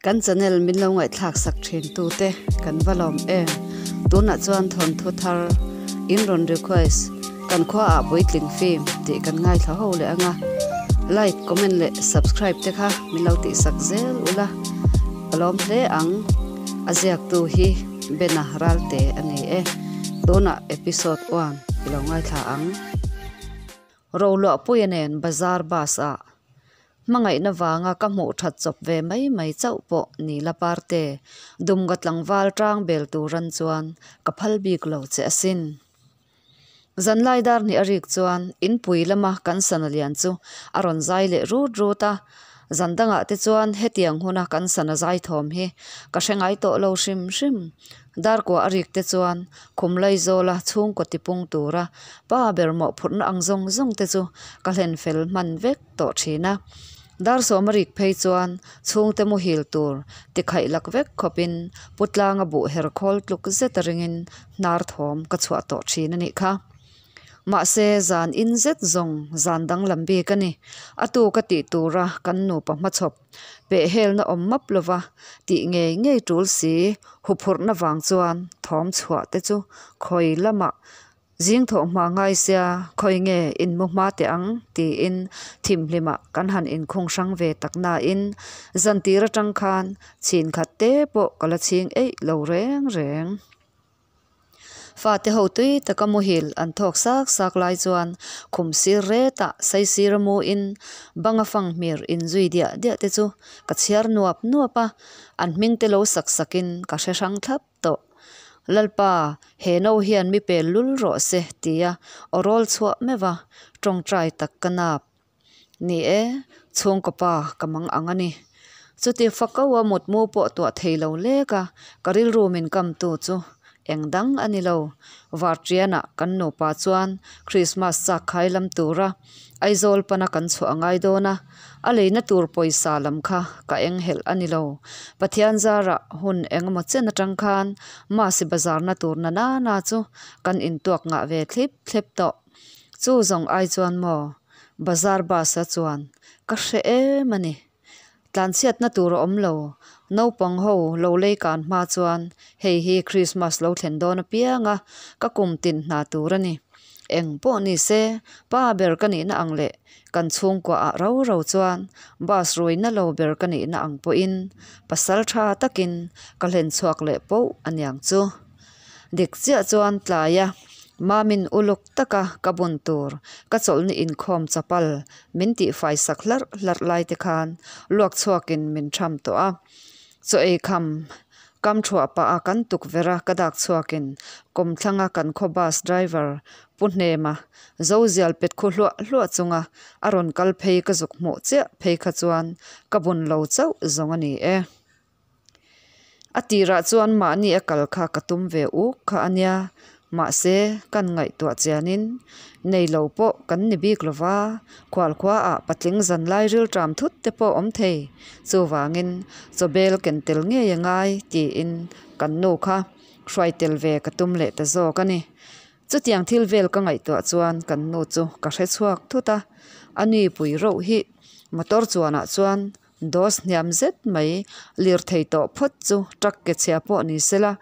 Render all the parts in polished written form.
Kan channel min lo ngaihthlak sak thin tu te kan va lawm em. Tunah chuan thawnthu thar in rawn request kan khua ah puitling film tih kan ngaithla ho leh anga. Like, comment leh subscribe te kha min lo tih sak zel ula ka lawm hle ang. A ziaktu hi Bena Ralte a ni e. Tunah episode one i lo ngaithla ang. Roluahpuia nen bazar bus ah hmangaihna vanga ka hmuh that chawp ve mai mai chauh pawh ni la parte dumga tlangval tang bel turan chuan ka phal bik lo che asin. Zanlai dar hnih a rik chuan inpui lama kan sana lian chu a rawn zai leh rut rut a, zan dangah te chuan hetiang huna kan sana zai thawm hi ka hre ngai tawh lo hrim hrim. Darkua a rik te chuan khum Laizawla chhungkaw tipung tura pa ber mawhphurhna ang zawng zawng te chu ka hlen fel hman vek tawh thin a. Dar sawm a rik phei chuan chhungte muhil tur tikhaih lak vek khawpin Putlanga buh her khawl tluk zet a ringin hnar thawm ka chhuah tawh thin a nih kha. Mahse, zan in zet zawng zan danglam bik a ni. A tu ka tih tura kan nupa hmachhawp pehhelna awm map lova tih ngei ngei tul si huphurhna vang chuan thawm chhuah te chu khawi lamah zing thawh hma ngai sia khawi nge in mu hma teh ang tiin thimhlimah kan han inkhung hrang ve tak nain zan tir atang khan chhin khat te pawh ka la chhing eih lo reng reng. Fate ho tui taka muhil an thawk sak sak lai chuan khum sir retah saisir a muin banga fang hmir inzui diah diah te chu ka chhiar nuap nuap a, an hming te lo sak sakin ka hre hrang thlap tawh. Lalpa, he no hian mi pel lul rawh se tia aw rawl chhuah meuh a, tawngtai tak ka nap. Ni e, chhungkaw pa ka mang ang a ni. Chuti fako a mutmu pawh tuah thei lo lek a, ka rilru min kamtu chu eng dang a ni lo. Varṭianah kan nupa chuan Krismas chak khai lam tura Aizawl pana kan chhuah a ngai dawn a, a leina tur pawisa lam kha ka eng helh a ni lo. Pathian zarah hun eng emaw chen atang khan Masi bazarna tur na na na chu kan intuak ngah ve thlip thlep tawh. Chu zawng ai chuan maw? Bazar bus a chuan ka hre em a ni. Tlanchhiatna tur a awm lo. Naupang ho lo lei kan hma chuan hei hi Christmas lo thlen dawn apiang a, ka kum tin hna tur a ni. Eng pawh ni se, pa ber ka nihna ang leh kan chhungkua ah ro ro chuan bus ruina lo ber ka nihna ang pawhin pasal tha takin ka hlen chhuak leh poh aniang chu. Dik chiah chuan tlaia Mamin uluk taka ka bun tur ka chawlhni inkhawm chapal min tihfai sak hlarh hlarh lai te khan luak chhuakin min tham tawh a. Chaw ei kham kam thuah pah a kan tukverh a ka dak chhuakin kawmthlanga kan khaw bus driver Pu Hnema Zozial pet khu hluah hluah chunga a rawn kal phei ka zuk hmuh chiah phei kha chuan ka bun lo chauh zawng a ni e. A tirah chuan mahni a kal kha ka tum ve uk kha a nia, mahse kan ngaihtuah chianin nei lo pawh kan ni bik lo va, khualkhua ah patling zan lai rilṭam thut te pawh awm thei, chuvangin chawbel ken tel ngei a ngai tiin kan nu kha hruai tel ve ka tum leh ta zawk a ni. Chutiang thil vel ka ngaihtuah chuan kan nu chu ka hre chhuak thut a, a ni pui reuh hi motor chuanah chuan Dose hniam zet mai lirthei tawh phawt chu truck ke chhia pawh ni sela,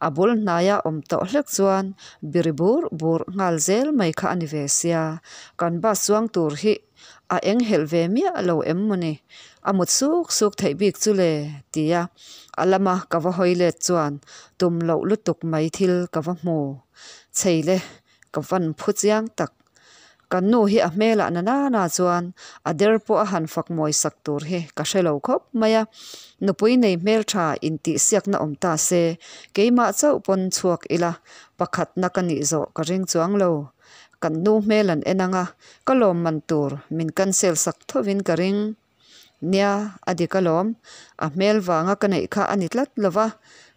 a bul hnaia awm tawh hlek chuan biri bur bur nghal zel mai kha a ni ve sia. Kan bus chuang tur hi a eng helh ve miah lo em maw ni? A mut suk suk theih bik chu le? tia a lama ka va hawi let chuan tum loh lutuk mai thil ka va hmu chei le ka van phu chiang tak. Kan nu hi a hmelah na nana chuan a der pawh a han fak mawi sak tur hi ka hre lo khawp mai a. Nupui nei hmeltha intihsiakna awm ta se, keimah chauh pawn chhuak ila pakhatna ka nih zawh ka ring chuang lo. Kan nu hmel an en ang a, ka lawmman tur min cancel sak thovin ka ring. Nia, a dik alawm. A hmel vanga ka neih kha a ni tlat lo va,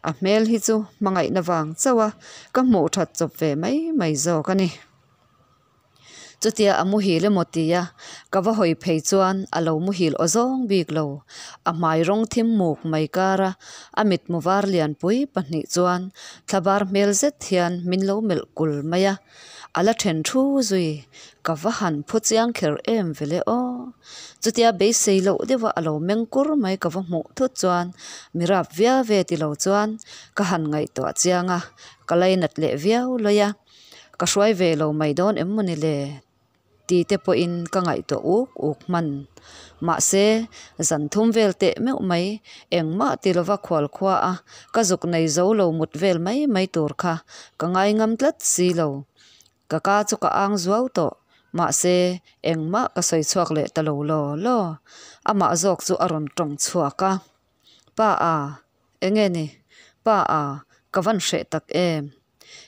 a hmel hi chu hmangaihna vang chauh a, ka hmuh that chawp ve mai mai zawk a ni. Chutia a muhil emaw tia ka va hawi phei chuan a lo muhil aw zawng bik lo. A hmai rawng thim muk mai kara a mitmu var lianpui pahnih chuan thlabar hmel zet hian min lo melh kul mai a. A la then thu zui, ka va han phu chiang kher em vele aw. Chutia beisei loh deuha a lo meng kur mai ka va hmuh thut chuan mi rap viau ve ti lo chuan ka han ngaihtuah chiang a, ka lainat leh viau lawi a, ka hruai ve lo mai dawn em mawni le ti te pawhin ka ngaihtuah uk uk hman. Mahse, zan thum vel teh meuh mai engmah ti lova khual khua a ka zuk nei zo lo mut vel mai mai tur kha ka ngai ngam tlat si lo. Ka ka chu ka ang zuau tawh, mahse engmah ka sawi chhuak leh ta lo law law. Amah zawk chu a rawn tawng chhuak a, Pa a, enge ni? Pa a, ka van hreh tak em?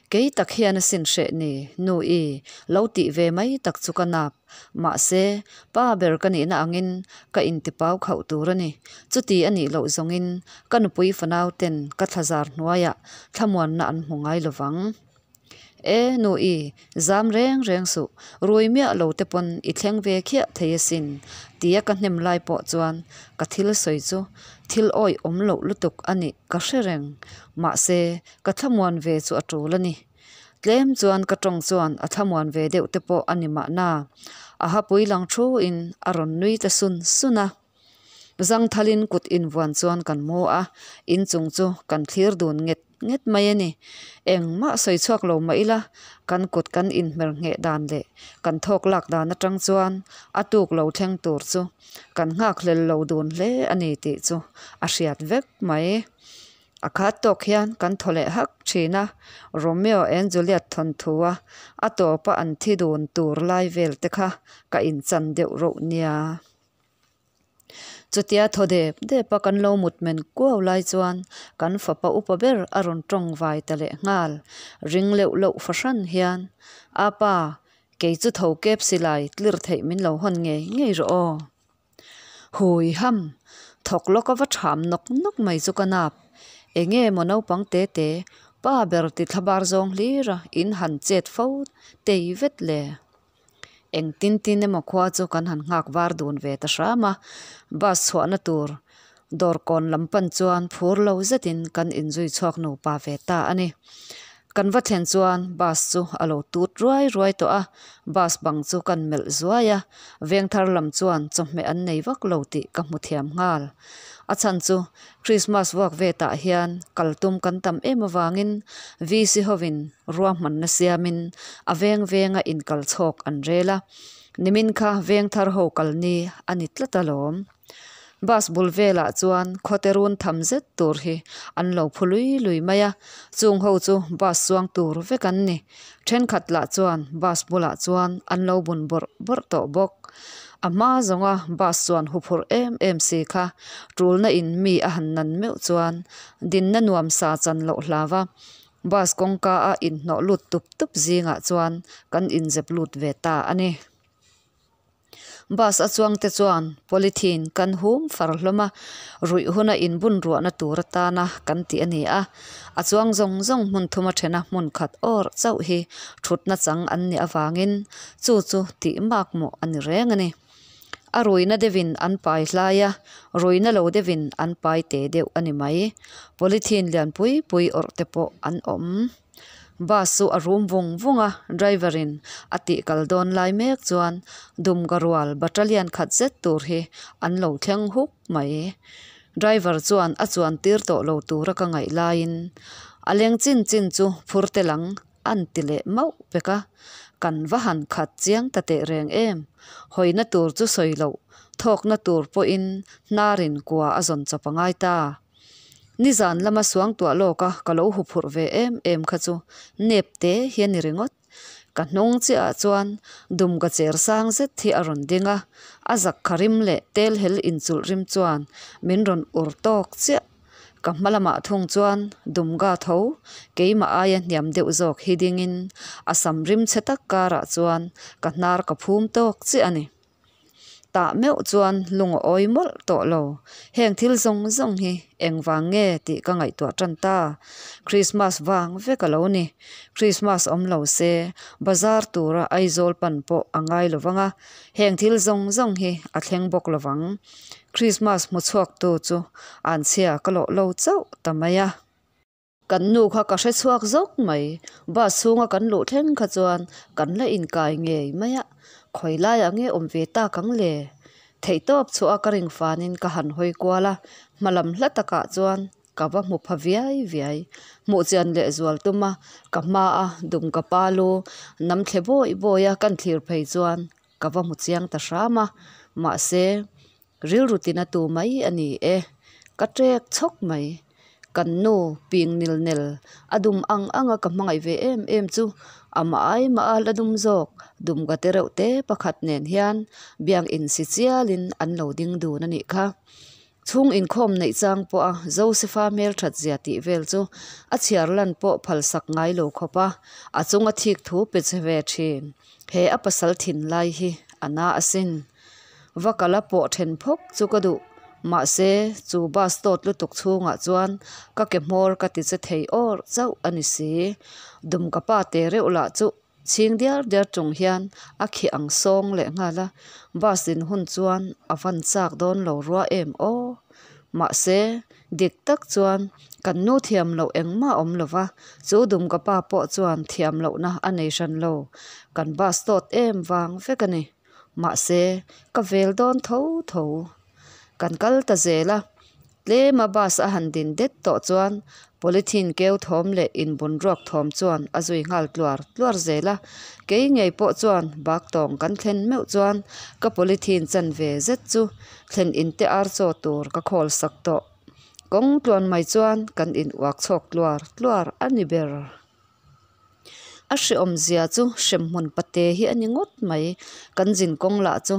Kei tak hian a sin hreh ni, nu i lo tih ve mai tak chu ka nap. Mahse, pa ber ka nihna angin ka intipau khauh tur a ni. Chuti a nih loh zawngin ka nupui fanau ten ka thlazar hnuaiah thlamuanna an hmu ngai lovang. E, nu i, zam reng reng suh, rui miah lo te pawn i thleng ve khiah thei asin, tia ka hnem lai pawh chuan ka thil sawi chu thil awih awm loh lutuk a nih ka hre reng. Mahse, ka thlamuan ve chu a tul a ni. Tlem chuan ka tawng chuan a thlamuan ve deuh te pawh a ni mahna, a hapui lang thu in a rawn nui ta sun sun a. Zangthalin kut invuan chuan kan mu a, inchung chu kan thlir dun nget nget mai a ni. Engmah sawi chhuak lo mah ila, kan kut kan inhmer ngheh dan leh kan thawk lak dan atang chuan a tuk lo thleng tur chu kan nghakhlel lo dun hle a ni tih chu a hriat vek mai. A khat tawk hian kan thaw leh hak thin a, Romeo and Juliet thawnthua a tawpa an thi dun tur lai vel te kha ka inchan deuh roh nia. Chutia thaw dep dep a kan lo mut men kuau lai chuan kan fapa upa ber a rawn tawng vai ta leh nghal. Ring leuh loh fahran hian, A pa, kei chu tho kep si lai tlir theih min lo hawn ngei ngei rawh aw. Hui ham, thawk lawk a va tham nawk nawk mai chu ka nap. Enge maw naupang te te, pa ber ti thlabar zawng hlir a in han chet fo tei vet le. Eng tin tin emaw khua chu kan han nghak var dun ve ta hram a, bus chhuahna tur dawr kawn lam pan chuan phur lo zetin kan inzui chhuak nupa ve ta a ni. Kan va thlen chuan bus chu a lo tut ruai ruai tawh a, bus bang chu kan melh zuai a, vengthar lam chuan chawhmeh an nei vak lo tih ka hmu thiam nghal. A chhan chu Krismas vuak vetah hian kal tum kan tam em avangin VC hovin ruahmanna siamin a veng venga inkal chhawk an rel a, nimin kha veng thar ho kal ni a ni tlat alawm. Bus bul velah chuan khawte run tham zet tur hi an lo phu lui lui mai a, chung ho chu bus chuang tur vek an ni. Thenkhat lah chuan bus bulah chuan an lo bun bawrh bawrh tawh bawk. A hma zawnga bus chuan huphurh em em si kha tulna in mi a han nan meuh chuan dinna nuam sa chan loh hlau a, bus kawngka a inhnawh lut tup tup zingah chuan kan inzep lut ve ta a ni. Bus a chuang te chuan polythene kan hum far hlawm a, ruih huna inbun ruahna tur atana kan tih a ni a. A chuang zawng zawng hmun thuma thena hmun khat awr chauh hi thutna chang an nih avangin chu chu tih mak mawh a ni reng a ni. A ruihna deuhin an pai hlai a, ruihna lo deuhin an pai te deuh a ni mai. Polythene lian pui pui awrh te pawh an awm. Bus chu a rum vung vung a, driver in a tih kal dawn lai mek chuan Dumka rual battalion khat zet tur hi an lo thleng huk mai. Driver chuan a chuan tir tawh lo tura ka ngaih laiin a leng chin chin chu phur tel ang an ti leh mauh pek a, kan va han khat chiang ta teh reng em. Hawina tur chu sawi loh, thawkna tur pawhin hnarin kua a zawn chawp a ngai ta. Nizan lama suangtuah lawka ka lo huphurh ve em em kha chu nep te hi a ni ringawt. Ka hnung chiahah chuan dum ka cher sang zet hi a rawn ding a, a zak kha rim leh tel hel inchulh rim chuan min rawn ur tawk chiah. Ka hma lamah thung chuan dum ga tho keimah aia hniam deuh zawk hi dingin a sam rim chhe tak karah chuan ka hnar ka phum tawk chiah a ni. Tah meuh chuan lung a awi mawlh tawh lo. Heng thil zawng zawng hi engvang nge tih ka ngaihtuah tan ta. Christmas vang vek a lo ni. Christmas awm lo se bazar tura Aizawl pan pawh a ngai lo vang a, heng thil zawng zawng hi a thleng bawk lo vang. Christmas hmu chhuaktu chu anchhia ka lawh lo chauh ta mai a. Kan nu kha ka hre chhuak zawk mai. Bus chhunga kan luh thleng kha chuan kan la inkai ngei mai a, khawi laiah nge awm ve tak ang le? Theihtawp chhuah a ka ring fanin ka han hawi kual a, hmalam hla takah chuan ka va hmu pha viai viai. Hmuh chian leh zual tum a, ka hma a dum ka pa lu nam thle bawi bawi a kan thlir phei chuan ka va hmu chiang ta hram a, mahse rilru tina tu mai a ni e. Ka trek chhawk mai. Kan nu ping nil nel a dum ang ang a ka hmangaih ve em em chu amah ai mah a la dum zawk dum ka te reuh te pakhat nen hian biang insi chialin an lo ding dun a nih kha. Chhung inkhawm neih chang pawha Josefa hmelthat zia tih vel chu a chhiar lan pawh phalsak ngai lo khawp a, a chunga thik thu pe che ve thin. He a pasal thin lai hi a na asin. Va kala pawh then phawk chu ka duh. Mahse, chu bus tawt lutuk chhungah chuan ka ke hmawr ka ti che thei awr chauh a ni si. Dum ka pa te reuh lah chu chhing diar diar chung hian a khi ang sawng leh nghal a, bus din hun chuan a van chak dawn lo rua em aw. Mahse, dik tak chuan kan nu thiam loh engmah a awm lo va, chu dum ka pa pawh chuan thiam lohna a nei hran lo. Kan bus tawt em vang vek a ni. Mahse, ka vel dawn tho tho. Kan kal ta zel a, tlema bus a han din det tawh chuan polythene keu thawm leh inbunruak thawm chuan a zui nghal tluar tluar zel a. Kei ngei pawh chuan bak tawng kan thlen meuh chuan ka polythene chanve zet chu thlen in te ar chaw tur ka khawl sak tawh. Kawng tluan mai chuan kan in uak chhawk tluar tluar a ni ber. A hrehawmzia chu hremhmun pate hi a ni ngawt mai. Kan zin kawng lah chu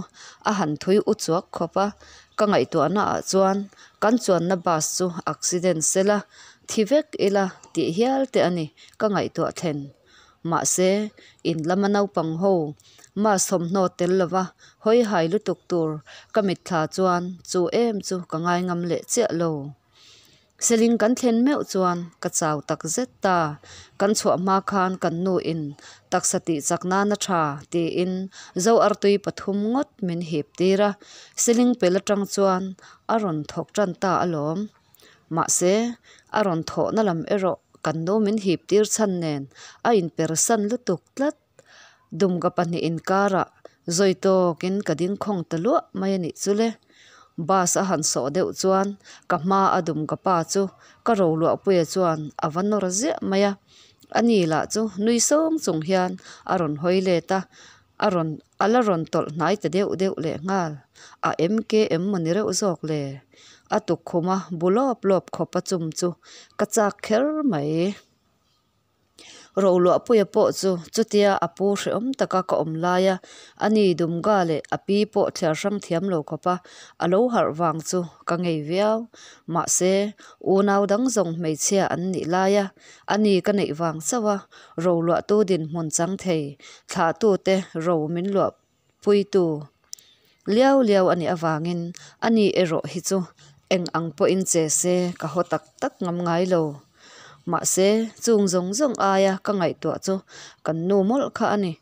a han thui u chuak khawp a, ka ngaihtuahna ah chuan kan chuanna bus chu accident sela thi vek ila tih hial te a ni ka ngaihtuah thlen. Mahse, in lama naupang ho mask thawmhnaw tel lova hawi hai lutuk tur ka mitthla chuan chu em chu ka ngai ngam leh chiah lo. Seling kan thlen meuh chuan ka chau tak zet ta. Kan chhuah hma khan kan nu in taksa tih chak nana tha tiin zo artui pathum ngawt min hip tir a, seling pel atang chuan a rawn thawk tan ta alawm. Mahse, a rawn thawhna lam erawh kan nu min hip tir chhan nen a inpersan lutuk tlat. Dumka pahnih inkarah zawi tawkin ka ding khawng ta luah mai a nih chu le. Bus a han sawh deuh chuan ka hma a dumka pa chu ka roluahpuia chuan a va nawr ziah mai a. A ni lah chu nui sawng chung hian a rawn hawi let a, a rawn a la rawn tawlh hnai ta deuh deuh leh nghal. A MKM maw ni reuh zawk le? A tukkhuma bu lawp lawp khawp a chum chu ka chak kher mai. Roluahpuia pawh chu chutia a pu hrehawm taka ka awm laia a ni Dumga leh a pi pawh thliar hrang thiam lo khawpa a lo harh vang chu ka ngei viau. Mahse, unau dang zawng hmeichhia an nih laia a ni ka neih vang chauh a roluahtu dinhmun chang thei thlahtute ro min luahpuitu liau liau a nih avangin a ni erawh hi chu eng ang pawhin che se ka haw tak tak ngam ngai lo. Mahse, chung zawng zawng aia ka ngaihtuah chu kan nu mawlh kha a ni.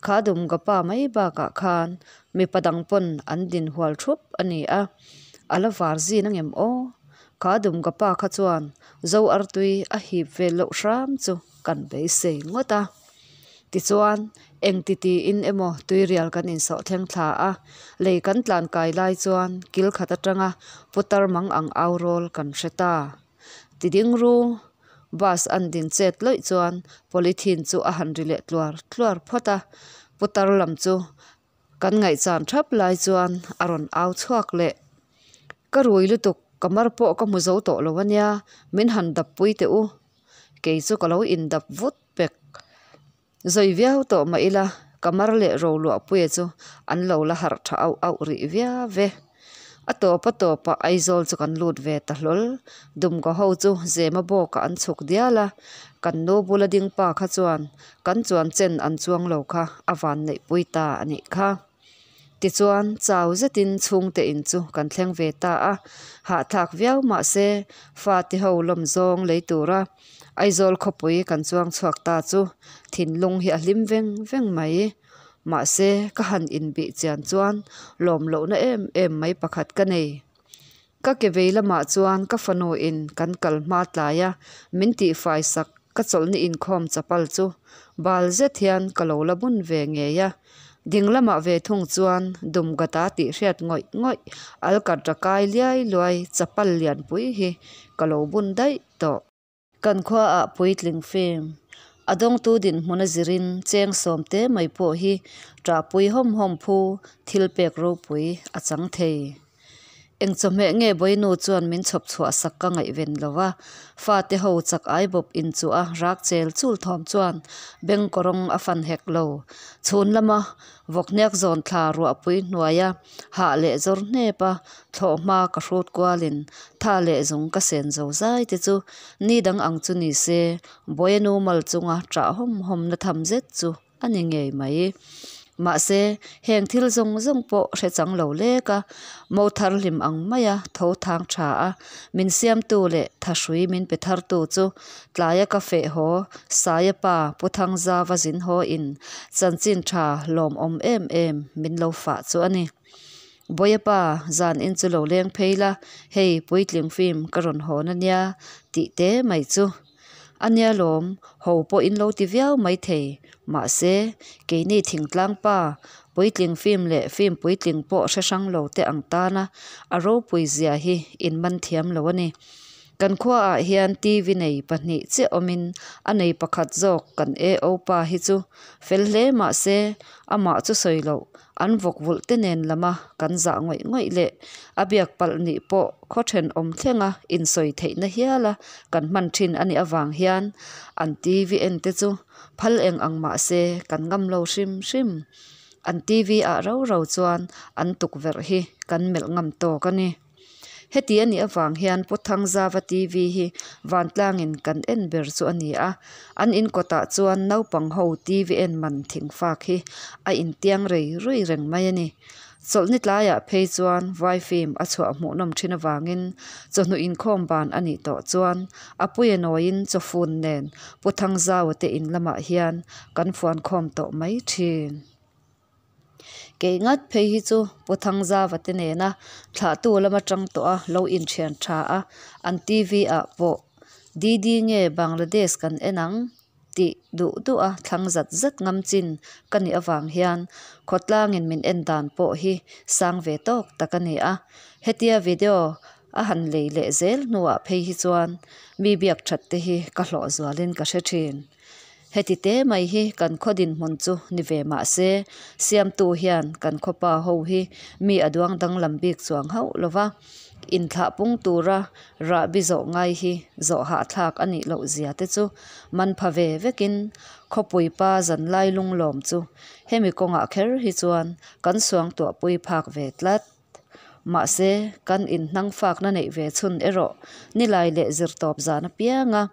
Kha dum ka pa mai bakah khan mipa dang pawn an din hual thup a ni a, a la var zin angem aw? Kha dum ka pa kha chuan zo artui a hip vel loh hram chu kan beisei ngawt a. Tichuan, eng ti tiin emaw tuirial kan insawh thleng thla a, lei kan tlan kai lai chuan kil khat atanga putar mang ang au rawl kan hre ta. Ti ding ru, bus an din chet lawih chuan polythene chu a han ri leh tluar tluar phawt a, putar lam chu kan ngaihchan thap lai chuan a rawn au chhuak leh. Ka rui lutuk, ka mar pawh ka hmu zo tawh lo ania, min han dap pui teh u. Kei chu ka lo indap vut pek. Zawi viau tawh mah ila, ka mar leh Roluahpuia chu an lo la harh tha auh auh rih viau ve. A tawp a tawpah Aizawl chu kan lut ve ta hlawl. Dumkaw ho chu Zema bawkah an chhuk dial a, kan nu bula ding pa kha chuan kan chuan chen an chuang lo kha a van neihpui ta a nih kha. Tichuan, chau zetin chhungte in chu kan thleng ve ta a, hahthlak viau mah se fate ho lawm zawng lei tura Aizawl khawpui kan chuang chhuak ta chu thinlung hi a hlim veng veng mai. Mahse, ka han inbih chian chuan lawm lohna em em mai pakhat ka nei. Ka ke vei lamah chuan ka fanu in kan kal hma tlai a, min tihfai sak ka chawlhni inkhawm chapal chu bal zet hian ka lo la bun ve ngei a. Ding lamah ve thung chuan dumgata tih hriat ngawih ngawih alkatra kai liai luai chapal lianpui hi ka lo bun daih tawh. Kan khuaah puitling film a dawngtu dinhmun a zirin cheng sawmte mai pawh hi ṭahpui hawm hawm phu thil pek ropui a chang thei. Eng chawhmeh nge Bawinu chuan min chhawp chhuah sak ka ngaihven lo a, fate ho chak ai bawp inchuh a rak chel chul thawm chuan beng kawrawng a fan hek lo. Chhun lama vawkhniak zawn thla ruahpui hnuaia hah leh zawr hnep a thlawh hma ka hrut kualin tha leh zung ka sen zo zai te chu ni dang ang chu ni se Bawinu mal chunga ṭah hawm hawm na tham zet chu a ni ngei mai. Mahse, heng thil zawng zawng pawh hre chang lo lek a, mo thar hlim ang maia tho thang tha a, min siamtu leh thahrui min pe thartu chu tlaia ka feh haw Saia pa Pu Thangzava zin haw in chanchin tha lawmawm em em min lo fah chu a ni. Bawia pa, zan in chu lo leng phei la, hei puitling film ka rawn hawn a nia tih te mai chu. A nia lawm, ho pawh in lo ti viau maithei. Mahse, keini thingtlang pa, puitling film leh film puitling pawh hre hrang lo te ang tana a ropui zia hi in man thiam lo a ni. Kan khuaah hian TV nei pahnih chiah awmin a nei pakhat zawk kan AO pa hi chu fel hle mahse, amah chu sawi loh An vawk vulh te nen lama kan zah ngawih ngawih leh a biak palh nih pawh khaw thenawm thlenga insawi theihna hiala kan hman thin a nih avang hian an TV en te chu phal eng ang mah se kan ngam lo hrim hrim. An TV ah rau rau chuan an tukverh hi kan melh ngam tawk a ni. Heti a nih avang hian Pu Thangzava TV hi vantlangin kan en ber chu a ni a, an in kawtah chuan naupang ho TV en man thingfak hi a intiang rei rui reng mai a ni. Chawlhni tlaiah phei chuan vai film a chhuah hmuhnawm thin avangin chawhnu inkhawm ban a nih tawh chuan a puia nawiin chawfun nen Pu Thangzaua te in lamah hian kan fuankhawm tawh mai thin. Kei ngat phei hi chu Pu Thangzava te nena thlahtu lama tang tawh a lo inthian tha a, an TV ah pawh DD nge Bangladesh kan en ang tih duh duh a thlang zat zat ngam chin ka nih avang hian khawtlangin min en dan pawh hi sang ve tawk tak a ni a. Hetia video a han lei leh zel hnuah phei hi chuan mi biak that te hi ka hlawh zualin ka hre thin. Heti te mai hi kan khaw dinhmun chu ni ve mah se, Siamtu hian kan khawpa ho hi mi a duang danglam bik chuang hauh lo va, inthlah pung tura rahbi zawh ngai hi zawh hahthlak a nih loh zia te chu man pha ve vekin khawpui pa zanlai lunglawm chu hemi kawngah kher hi chuan kan suangtuahpui phak ve tlat. Mahse, kan inhnangfakna neih ve chhun erawh nilai leh zirtawp zan apiang a,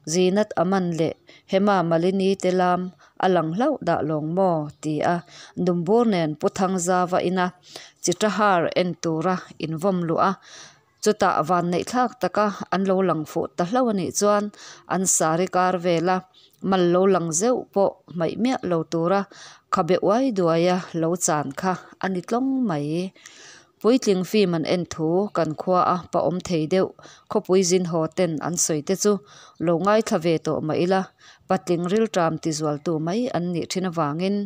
Zinat Aman leh Hema Malini te lam a lang hlauh dah lawng maw? ti a Dumbur nen Pu Thangzava ina Chitrahar en tura invawm luh a, chutah vanneihthlak taka an lo lang fuh ta hlauh a nih chuan an sari kar vela mal lo lang zeuh pawh hmaih miah lo tura khabe uai duaia lo chan kha a ni tlawng mai. Puitling film an en thu kan khua a pa awm thei deuh khawpui zin haw ten an sawi te chu lo ngaithla ve tawh mah ila, patling rilṭam tizualtu mai an nih ṭhin avangin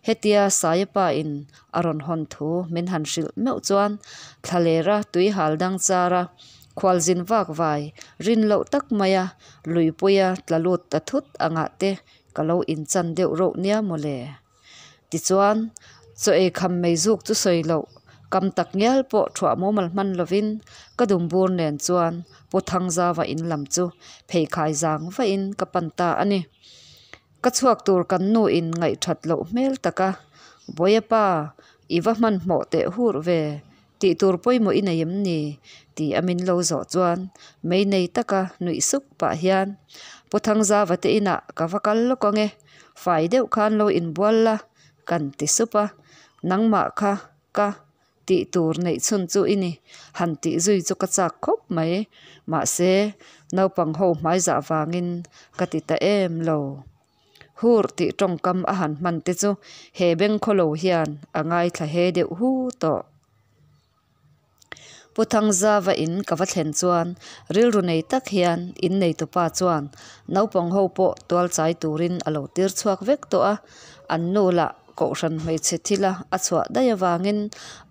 hetia Saia pa in a rawn hawn thu min han hrilh meuh chuan thlalera tui hal dang chara khualzin vak vai rin loh tak maia luipuia tla lut ta thut angah te ka lo inchan deuh reuh nia mawle. Tichuan, chaw ei kham mei zuk chu sawi loh, kam tak ngial pawh thuah mumal hman lovin ka dumbur nen chuan Pu Thangzava in lam chu pheikhai zang vahin ka pan ta a ni. Ka chhuak tur kan nu in ngaihthat loh hmel tak a, Bawia pa, i va hmanhmawh teh hur ve, tih tur pawimawh i nei em ni? ti a min lo zawh chuan mei nei taka nuih suk pah hian, Pu Thangzava te inah ka va kal lawk ang e, fai deuh khan lo inbual la, kan ti sup a, nangmah kha ka tih tur neih chhun chu i ni, han tih zui chu ka chak khawp mai, mahse naupang ho hmaizah vangin ka ti ta em lo. Hur tih tawngkam a han hman te chu he bengkhaw lo hian a ngaithla he deuh hu tawh. Pu Thangzava in ka va thlen chuan rilru nei tak hian in neitupa chuan naupang ho pawh tual chai turin a lo tir chhuak vek tawh a, an nu lah Kohhran hmeichhe thila a chhuah daih avangin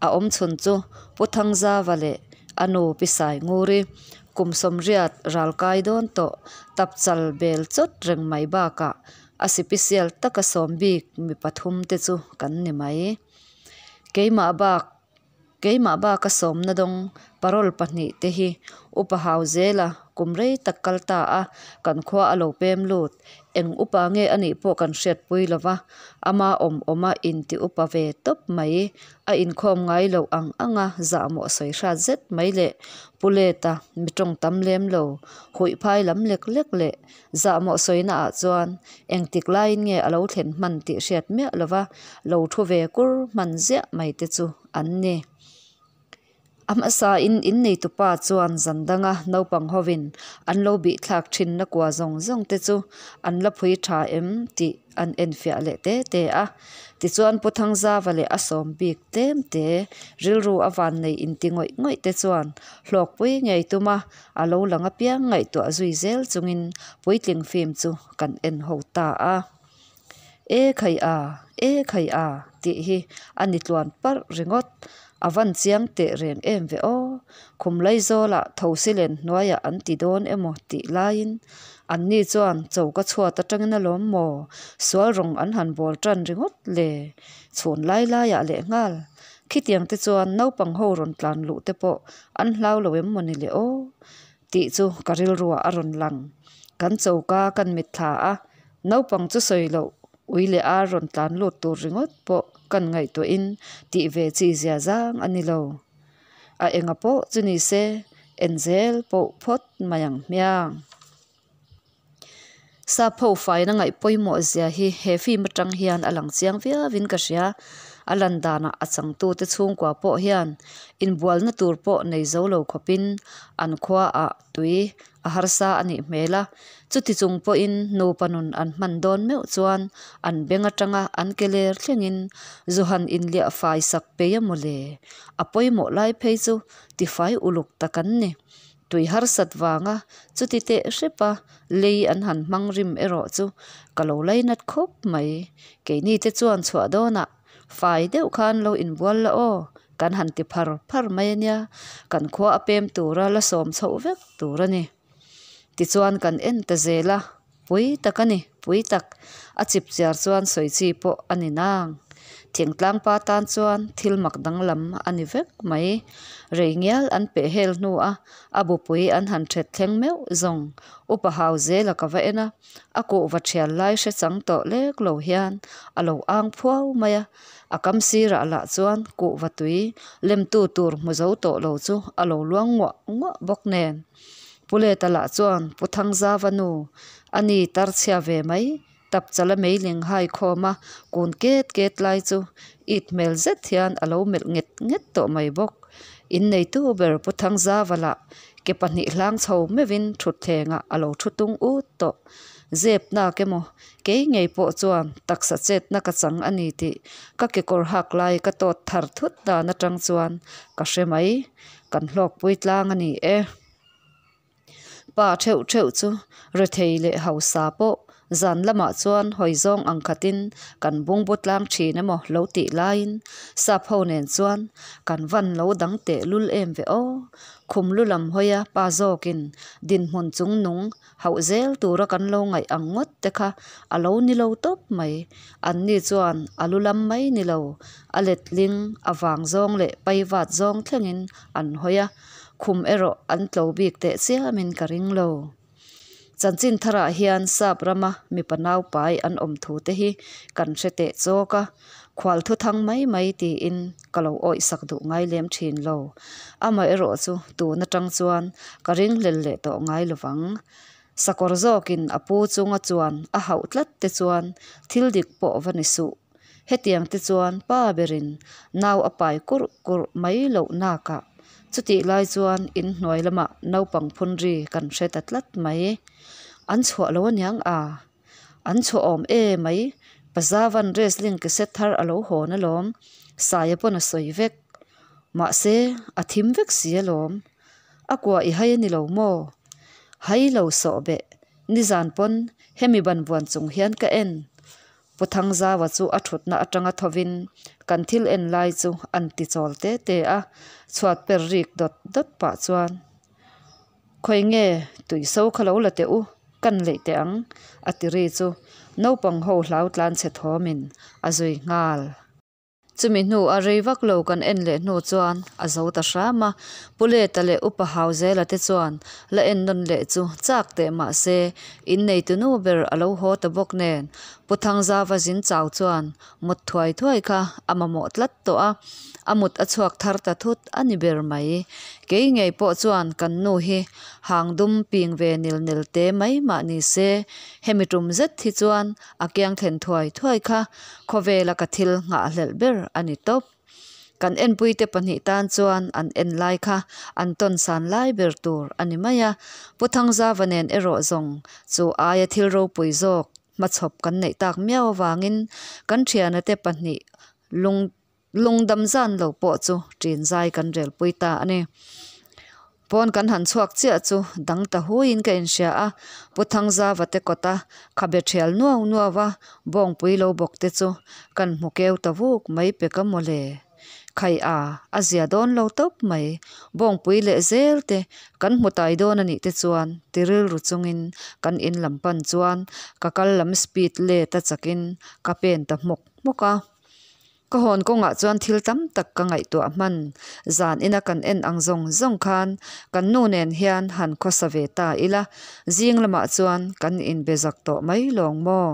a awmchhun chu Pu Thangzava leh a nu Pi Sainguri kum sawmriat ral kai dawn tawh tapchal bel chawt reng mai bakah a sipisial taka sawm bik mi pathum te chu kan ni mai. Keimah bak Keimah baka sawmna dawng parole pahnih te hi Upa hau zela kum rei tak kal ta a, kan khua a lo pem lut. Eng upa nge a nih pawh kan hriatpui lo va, ama awm awma inti upa ve tawp mai, a inkhawm ngai loh ang anga zahmawh sawi hrat zet mai leh Pu Leta mi tawng tam lem lo, huih phai lam lek lek leh zahmawh sawina ah chuan engtik laiin nge a lo thlen hman tih hriat miah lo va, lo thu ve kur hman ziah mai te chu an ni. A hmasain inneitupa chuan zan danga naupang hovin an lo bihthlak thinna kua zawng zawng te chu an la phui tha em tih an enfiah leh te te a. Tichuan Pu Thangzava leh a sawm bik tlem te rilru a van nei inti ngawih ngawih te chuan hlawkpui ngei tuma a lo lang apiang ngaihtuah zui zel chungin puitling film chu kan en ho ta a. E khai a, e khai a tih hi a ni tluan parh ringawt. A van chiang teh reng em ve aw. Khum Laizawlah thosi len hnuaiah an ti dawn emaw tih laiin anni chuan choka chhuat atangin alawm maw sual rawng an han bawl tan ringawt le. Chhun lai laiah lehnghal khitiang te chuan naupang ho rawn tlan luh te pawh an hlau lo em maw ni le aw tih chu ka rilruah a rawn lang. Kan choka kan mitthla a, naupang chu sawi loh ui leh ar rawn tlan lut tur ringawt pawh kan ngaihtuahin tih ve chi zia zang a ni lo. A enga pawh chu ni se, en zel pawh phawt mai ang hmiang. Sap ho faina ngaih pawimawh zia hi he film atang hian a lang chiang viauin ka hria. A lan danah a changtute chhungkua pawh hian inbualna tur pawh nei zo lo khawpin an khuaah tui a harsa a nih hmel a. Chuti chung pawhin nupa nun an hman dawn meuh chuan an beng atanga an ke ler thlengin zu han inliah fai sak pei a mawle. A pawimawh lai phei chu tifai uluk tak an ni. Tui harsat vanga chuti teh hrep a lei an han hmang rim erawh chu ka lo lainat khawp mai. Keini te chuan chhuah dawnah fai deuh khan lo inbual la aw kan han ti phar phar mai ania, kan khua a pem tura la sawm chhoh vek tur a ni. Tichuan kan en ta zel a, pui tak a ni, pui tak. A chip chiar chuan sawi chi pawh a ni nang. Thingtlang pa tan chuan thil mak danglam a ni vek mai. Rei ngial an peh hel hnu a, a bupui an han thet thleng meuh zawng. Upa hau zela ka va en a, a kuhva thial lai hre chang tawh lek lo hian a lo ang phuau mai a. A kam sirah lah chuan kuhva tui lemtu tur hmu zo tawh lo chu a lo luang nguah nguah bawk nen. Pu Leta lah chuan Pu Thangzava nu a ni tar chhia ve mai. Tapchala meiling hai khawm a kun ket ket lai chu it hmel zet hian a lo melh nget nget tawh mai bawk. Inneitu ber Pu Thangzava lah ke pahnih hlang chho meuhin thutthlengah a lo thu tung ut tawh. Zep nak emaw kei ngei pawh chuan taksa chetna ka chang a ni tih ka kekawr hak lai ka tawt thar thut dan atang chuan ka hre mai. Kan hlawkpui tlang a ni e. Pa theuh theuh chu rethei leh hausa pawh zan lamah chuan hawi zawng ang khatin kan bungbu tlang thin emaw lo tih laiin sap ho nen chuan kan van lo dang teh lul em ve aw. Khum lu lam hawia pa zawkin dinhmun chung nung hauh zel tura kan lo ngaih ang ngawt te kha a lo ni lo tawp mai. Anni chuan a lu lam mai ni lo, a letling a vang zawng leh paivat zawng thlengin an hawi a. Khum erawh an tlo bik teh chiamin ka ring lo. Chanchin tharah hian Sap rama mipa naupai an awm thu te hi kan hre teh chawk a, khual thu thang mai mai tiin ka lo awih sak duh ngai lem thin lo. Amaherawh chu tun atang chuan ka ringhlel leh tawh ngai lovang. Sakawr zawkin a pu chunga chuan a hauh tlat te chuan thil dik pawh va ni suh. Hetiang te chuan pa berin nau a pai kurh kurh mai loh nakah chutih lai chuan in hnuai lamah naupang phun ri kan hre ta tlat mai. An chhuah lo aniang a, an chhuah awm e mai, Pazavan wrestling cassette thar a lo hawn alawm, Saia pawn a sawi vek. Mahse, a thim vek si alawm. A kua i hai a ni lo maw? Hai lo sawh beh, nizan pawn hemi ban buan chung hian ka en. Pu Thangzaua chu a thutna atanga thovin kan thil en lai chu an ti chawl te te a, chhuat per rik dawt dawt pah chuan, Khawi nge tui so kha lo la teh u, kan leih teh ang, a ti ri chu naupang ho hlau tlan chhe thawmin a zui nghal. Chumi hnu a rei vak lo kan en leh hnu chuan a zo ta hram a, Pu Leta leh Upa Hauzela te chuan la en nawn leh chu chak teh mah se inneitu nu ber a lo haw ta bawk nen Pu Thangzava zin chau chuan mut thuai thuai kha a mamawh tlat tawh a, a mut a chhuak thar ta thut a ni ber mai. Kei ngei pawh chuan kan nu hi hang dum ping ve nil nel te mai mah ni se, hemi tum zet hi chuan a kiang thlen thuai thuai kha khawvela ka thil nghahhlelh ber a ni tawp. Kan enpuite pahnih tan chuan an en lai kha an tawn san lai ber tur a ni mai a, Pu Thangzava nen erawh zawng chu aia thil ropui zawk hmachhawp kan neih tak miau avangin kan thiana te pahnih lung lungdam zan lo pawh chu ṭin zai kan relpui ta a ni. Pawn kan han chhuak chiah chu dang ta huiin ka inhria a, Pu Thangzava te kawta khabe ṭhial nuau nuau a bawngpui lo bawk te chu kan hmu keu ta vuk mai pek a mawle. Khai a, a zia dawn lo tawp mai. Bawngpui leh zel te kan hmu tai dawn a nih te chuan ti rilru chungin kan in lam pan chuan ka kal lam speed let a chakin ka pen ta hmawk hmawk a. Ka hawn kawngah chuan thil tam tak ka ngaihtuah hman. Zan ina kan en ang zawng zawng khan kan nu nen hian han khawsa ve ta ila, zing lamah chuan kan inbe zak tawh mai lawng maw?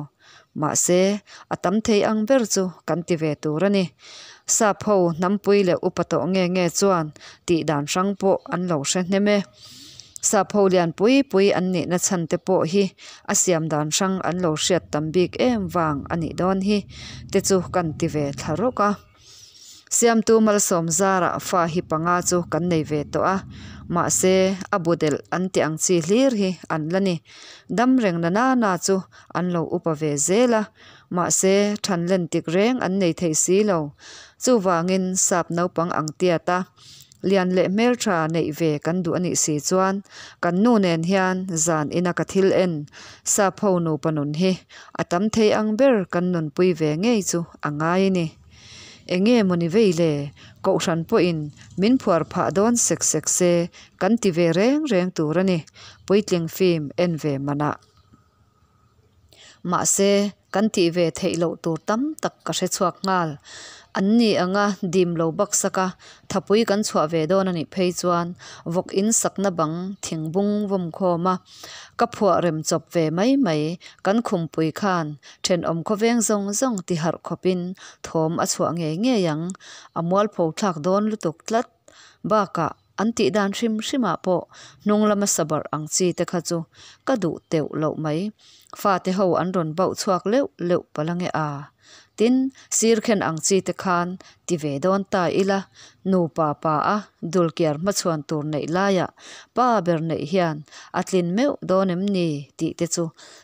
Mahse, a tam thei ang ber chu kan ti ve tur a ni. Sap ho hnampui leh upa tawh nge nge chuan tih dan hrang pawh an lo hre hnem e. Sap ho lian pui pui an nihna chhan te pawh hi a siam dan hrang an lo hriat tam bik em vang a nih dawn hi te chu kan ti ve thla rawk a. Siamtu Malsawm zarah fa hi panga chu kan nei ve tawh a, mahse a bu delh an tih ang chi hlir hi an la ni. Dam reng na na na chu an lo upa ve zel a, mahse than len tik reng an nei thei si lo. Chuvangin sap naupang ang tiat a, lian leh hmeltha neih ve kan duh a nih si chuan kan nu nen hian zan ina ka thil en sap ho nupa nun hi a tam thei ang ber kan nunpui ve ngei chu a ngai a ni. Enge mawni vei le? Kohhran pawhin min phuar phah dawn sek sek se kan ti ve reng reng tur a ni, puitling film en ve manah. Mahse, kan tih ve theih loh tur tam tak ka hre chhuak nghal. An ni anga dim lo baksak a, thapui kan chhuah ve dawn a nih phei chuan vawk in sakna bang thing bung vawm khawm a, ka phuah rem chawp ve mai mai. Kan khumpui khan thenawm khawveng zawng zawng ti harh khawpin thawm a chhuah ngei ngei ang. A mualpho thlak dawn lutuk tlat. Bakah an tih dan hrim hrimah pawh hnung lama sabarh ang chi te kha chu ka duh teuh loh mai. Fate ho an rawn bauh chhuak leuh leuh palh ange a. Tin, sir khen ang chi te khan ti ve dawn ta ila, nupa pa a dulkiar hmachhuan tur neih laiah pa ber neih hian a tlin meuh dawn em ni tih te chu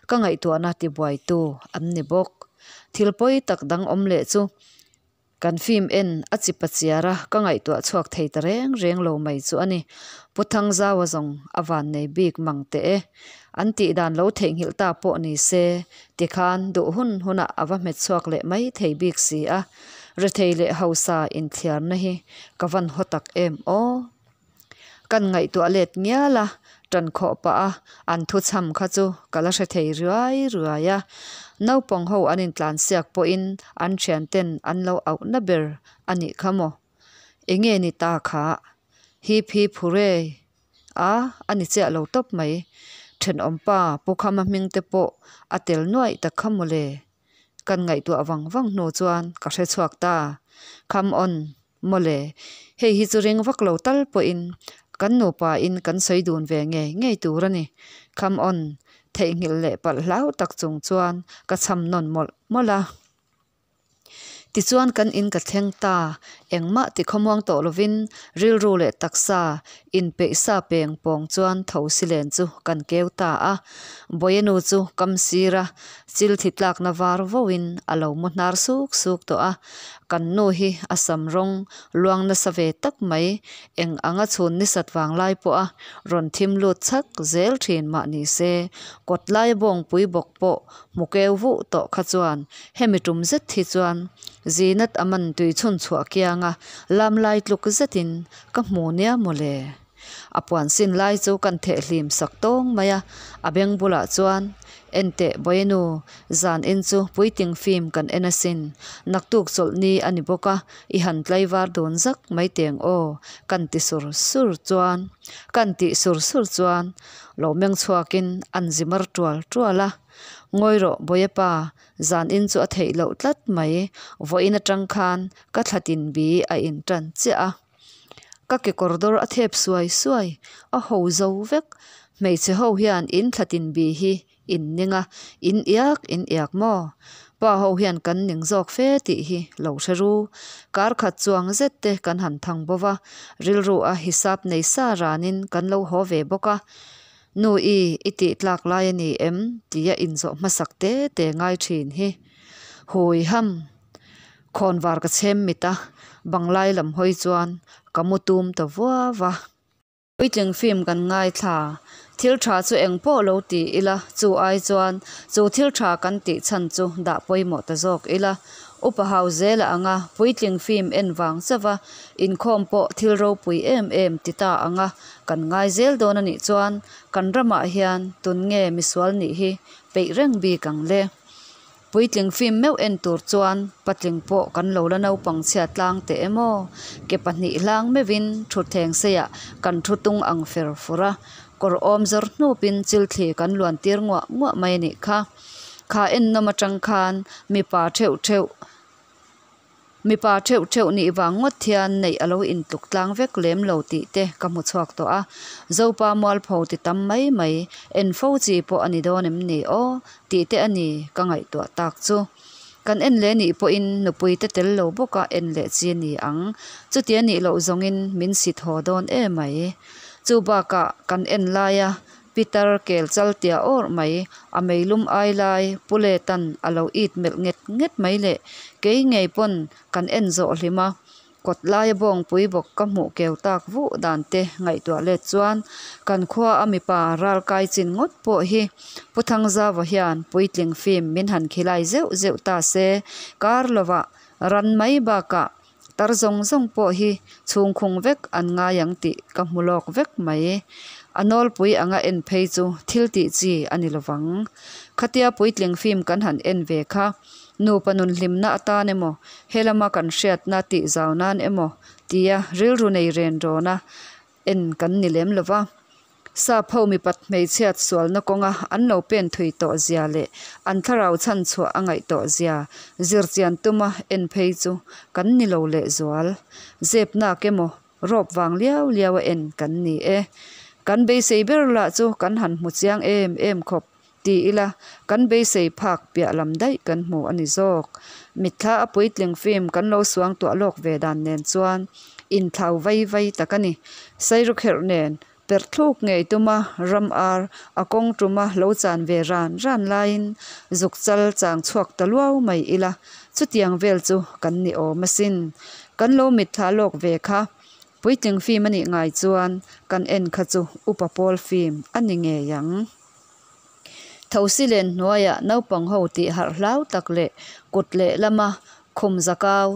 ka ngaihtuahna tibuaitu an ni bawk. Thil pawi tak dang awm leh chu Kan film en a chipa chiar a, ka ngaihtuah chhuak thei ta reng reng lo mai chu a ni. Pu Thangzaua zawng a van nei bik mang teh e. An tih dan lo theihnghilh ta pawh ni se, tikhan duh hun hunah a va hmet chhuak leh mai thei bik si a. Rethei leh hausa inthliarna hi ka van haw tak em aw. Kan ngaihtuah let ngial a, ṭan khawh pah a an thu chham kha chu ka la hre thei riai riai a. Naupang ho an intlansiak pawhin an ṭhian ten an lo auh na ber a nih kha maw? Enge ni ta kha? Hip hip hurray a a ni chiah lo tawp mai. Ṭhenawmpa Pu Khama hming te pawh a tel nuaih tak kha mawle. Kan ngaihtuah vang vang hnu chuan ka hre chhuak ta. Come on mawle, hei hi chu ring vak lo tal pawhin kan nupa in kan sawi dun ve ngei ngei tur a ni. Come on, theihnghilh leh palh hlau tak chung chuan ka chham nawn mawlh mawlh a. Tichuan kan in ka thleng ta, engmah ti khawmuang tawh lovin rilru leh taksa inpeih sa peng pawng chuan tho silen chu kan keu ta a. Bawihnu chu kam sir a, chil thi tlakna var voin a lo mu hnar suk suk tawh a. Kan nu hi a sam rawng luang nasa ve tak mai, eng anga chhun nisat vanglai pawha rawn thim lut chhak zel thin mah ni se, kawt laia bawngpui bawk pawh hmu keu vuh tawh kha chuan hemi tum zet hi chuan Zinat Aman tui chhun chhuah kianga lam lai tluk zetin ka hmu nia mawle. A puan sin lai chu kan theh hlim sak tawng mai a, a beng bulah chuan, Enteh Bawinu, zan in chu puitling film kan en asin, naktuk chawlh ni a ni bawk a, i han tlaivar dun zak mai teng aw, kan ti sur sur chuan, kan tih sur sur chuan lo meng chhuakin an zi mar tual tual a. Ngawi rawh Bawiapa, zan in chu a theih loh tlat mai, vawiin atang khan ka thlatin bi a intan chiah a. Ka kekawr dawr a thep suai suai, a ho zo vek. Hmeichhe ho hian in thlatin bi hi in ning a, in iak in iak maw? Pa ho hian kan ning zawk fe tih hi lo hre ru. Kar khat chuang zet te kan han thang bo va, rilru a hisap nei sa ranin kan lo haw ve bawk a. Nu i, i tih tlak lai a ni em? tia inzawh hmasak te te ngai thin hi. Hui ham! Khawnvar ka chhem mit a, banglai lam hawi chuan ka mu tum ta vuau a. Puitling film kan ngaithla. Thil tha chu eng pawh lo ti ila, chu ai chuan chu thil tha kan tih chhan chu dah pawimawh ta zawk ila. Upa hau zela anga puitling film en vang chauh a, inkhawm pawh thil ropui em em ti ta anga kan ngai zel dawn a nih chuan kan ramah hian tun nge misual nih hi peih reng bik ang le. Puitling film meuh en tur chuan patling pawh kan lo la naupang chhia tlang teh em aw? Ke pahnih hlang meuhin thutthleng seiah kan thu tung ang fer fur a, kawr awm zawr hnupin chilthli kan luan tir nguah nguah mai a nih kha. Kha ennawm atang khan mipa theuh theuh Mipa theuh theuh nih vang ngawt hian neih a lo intluk tlang vek lem lo tih te ka hmu chhuak tawh a, Zopa mualpho ti tam mai mai en fo chi pawh a ni dawn em ni aw tih te a ni ka ngaihtuah tak chu. Kan en leh nih pawhin nupui te tel lo bawka en leh chi a ni ang, chuti a nih loh zawngin min sit haw dawn emai. Chu bakah kan en laia Pitar kel chal tia awrh mai, a meilum ai lai Pu Letan a lo it melh nget nget mai le, kei ngei pawn kan en zawh hlim a, kawt laia bawngpui bawk ka hmuh keu tak vuh dan te ngaihtuah let chuan kan khua a mipa ral kai chin ngawt pawh hi Pu Thangzauva hian puitling film min han khilai zeuh zeuh ta se, kar lovah ran mai bakah Tar zawng zawng pawh hi chhungkhung vek an ngai ang tih ka hmu lawk vek mai. A nawlpui anga en phei chu thil tih chi a ni lovang. Khatia puitling film kan han en ve kha nupa nun hlimna atan emaw, helama kan hriatna tih zau nan emaw tia rilru nei ren rawna en kan ni lem lo va. Sap ho mipat hmeichhiat sualna kawnga an lo pen thui tawh zia leh an thlarau chhan chhuah a ngaih tawh zia zirchian tuma en phei chu kan ni lo lehzual. Zepnak emaw rawp vang liau liau a en kan ni e. Kan beisei ber lah chu kan han hmu chiang em em khawp. Ti ila, kan beisei phak piah lam daih kan hmu a ni zawk. Mitthla a puitling film kan lo suangtuah lawk ve dan nen chuan inthlau vai vai tak a ni. Sairukherh nen perh thluk ngei tuma ram ar a kawng tuma lo chan ve ran ran laiin zuk chal chang chhuak ta luau mai ila, chutiang vel chu kan ni awm asin. Kan lo mitthla lawk ve kha. Puitling film a nih ngai chuan kan en kha chu upa pawl film a ni ngei ang. Thosi len hnuaiah naupang ho tih harh hlau tak leh kut lehlama khum zakau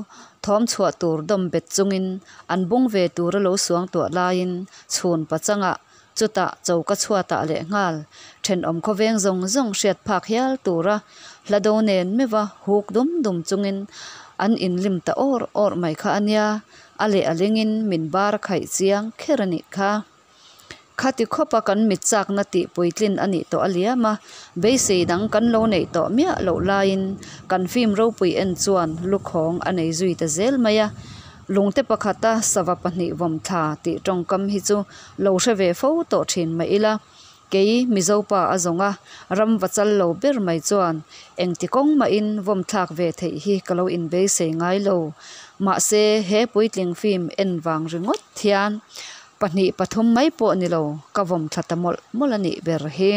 thawm chhuah tur dawm bet chungin an bung ve tura lo suangtuah laiin chhun pachangah chutah choka chhuatah leh nghal thenawm khawveng zawng zawng hriat phak hial tura hla do nen meuha huk dum dum chungin an inlim ta awr awr mai kha a nia, a leh a lengin min bar khaih chiang kher a nih kha. Khati khawpa kan mit chakna tih puitlin a nih tawh a liam a, beisei dang kan lo neih tawh miah loh laiin kan film ropui en chuan lukhawng a nei zui ta zel mai a. Lungte pakhata sava pahnih vawm thla tih tawngkam hi chu lo hre ve fo tawh thin mah ila, kei Mizopa a zawng a, ram va chal lo ber mai chuan engti kawng mahin vawm thlak ve theih hi ka lo inbeisei ngai lo. Mahse, he puitling film en vang ringawt hian Pahnih pathum mai pawh ni lo, ka vawm thla ta mawlh mawlh a nih ber hi.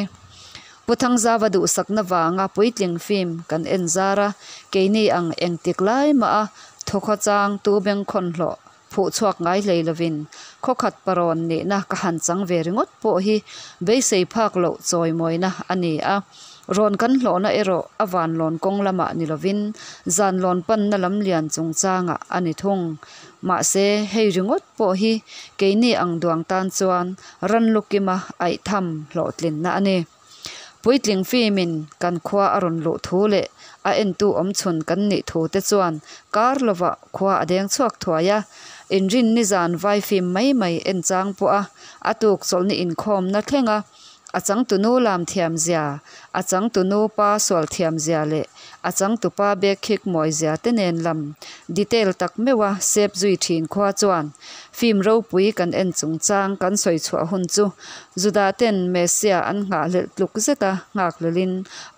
Pu Thangzava duhsakna vanga puitling film kan en zar a, keini ang engtik lai mah a Thawkhawchang tu bengkhawn hlawh phuh chhuak ngai hlei lovin khawkhat parawn nihna ka han chang ve ringawt pawh hi beisei phak loh chawimawina a ni a. Rawn kan hlawhna erawh a vanlawn kawng lamah ni lovin zanlawn panna lam lian chungchangah a ni thung. Mahse, hei ringawt pawh hi keini ang duang tan chuan ran lukima aih tham hlawhtlinna a ni. Puitling fimin kan khua a rawn luh thu leh a entu awmchhun kan nih thu te chuan kar lovah khua a deng chhuak thuai a. Inrin nizan vai fim mai mai en chang pawh a, a tuk chawlhni inkhawmna thleng a, a changtunu lam thiamzia, a changtunu pa sual thiamzia leh a changtupa bag khik mawizia te nen lam detail tak meuha sep zui thin khua chuan film ropui kan en chungchang kan sawi chhuah hun chu Juda ten Messiah an nghahhlelh tluk zeta nghakhlelhin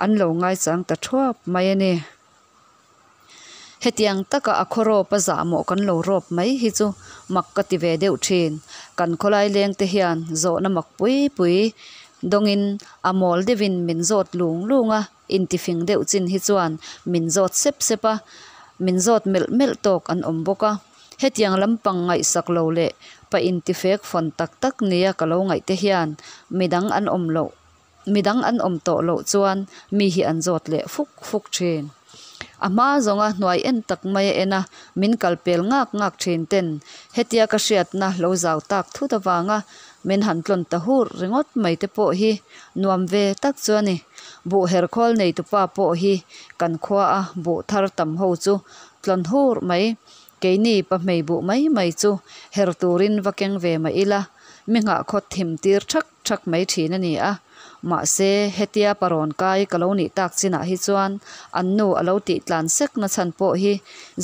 an lo ngaichang ta thuap mai a ni. Hetiang taka a khaw rawp a zahmawh kan lo rawp mai hi chu mak ka ti ve deuh thin. Kan khawlai leng te hian zawhna mak pui pui dawngin a mawl deuhin min zawt lung lung a, intifing deuh chin hi chuan min zawt sep sep a, min zawt melh melh tawk an awm bawk a. Hetiang lampang ngaihsak lo leh pa intifek fawn tak tak nia ka lo ngaih te hian midang an awm loh Midang an awm tawh loh chuan mi hi an zawt leh fuk fuk thin. A hma zawnga hnuai en tak mai a en a, min kal pel ngak ngak thin ten hetia ka hriatna lo zau tak thut avanga min han tlawn ta hur ringawt mai te pawh hi nuam ve tak chu a ni. Buh herkhawl neitupa pawh hi kan khua a buh thar tam ho chu tlawn hur mai. Keini pahmei buh mai mai chu her turin va keng ve mah ila, mi nghahkhawt thim tir thak thak mai thin a ni a. Mahse, hetia parawn kai ka lo nih tak chinah hi chuan an nu a lo tih tlan sek na chhan pawh hi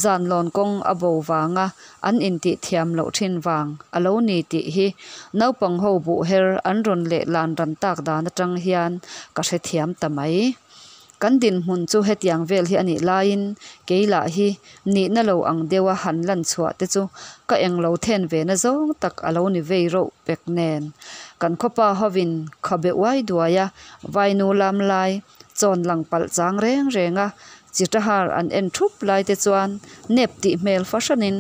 zanlawn kawng a bo vanga an intih thiam loh thin vang a lo ni tih hi naupang ho buh her an rawn leh lan ran tak dan atang hian ka hrethiam ta mai. Kan dinhmun chu hetiang vel hi a nih laiin kei lah hi nihna lo ang deuha han lan chhuah te chu ka englo then ve na zawng tak a lo ni vei reuh pek nen. Kan khawpa hovin khabe uai duai a, vainu lam lai chawn lang palh chang reng reng a, Chitahar an en thup lai te chuan nep tih hmel fahranin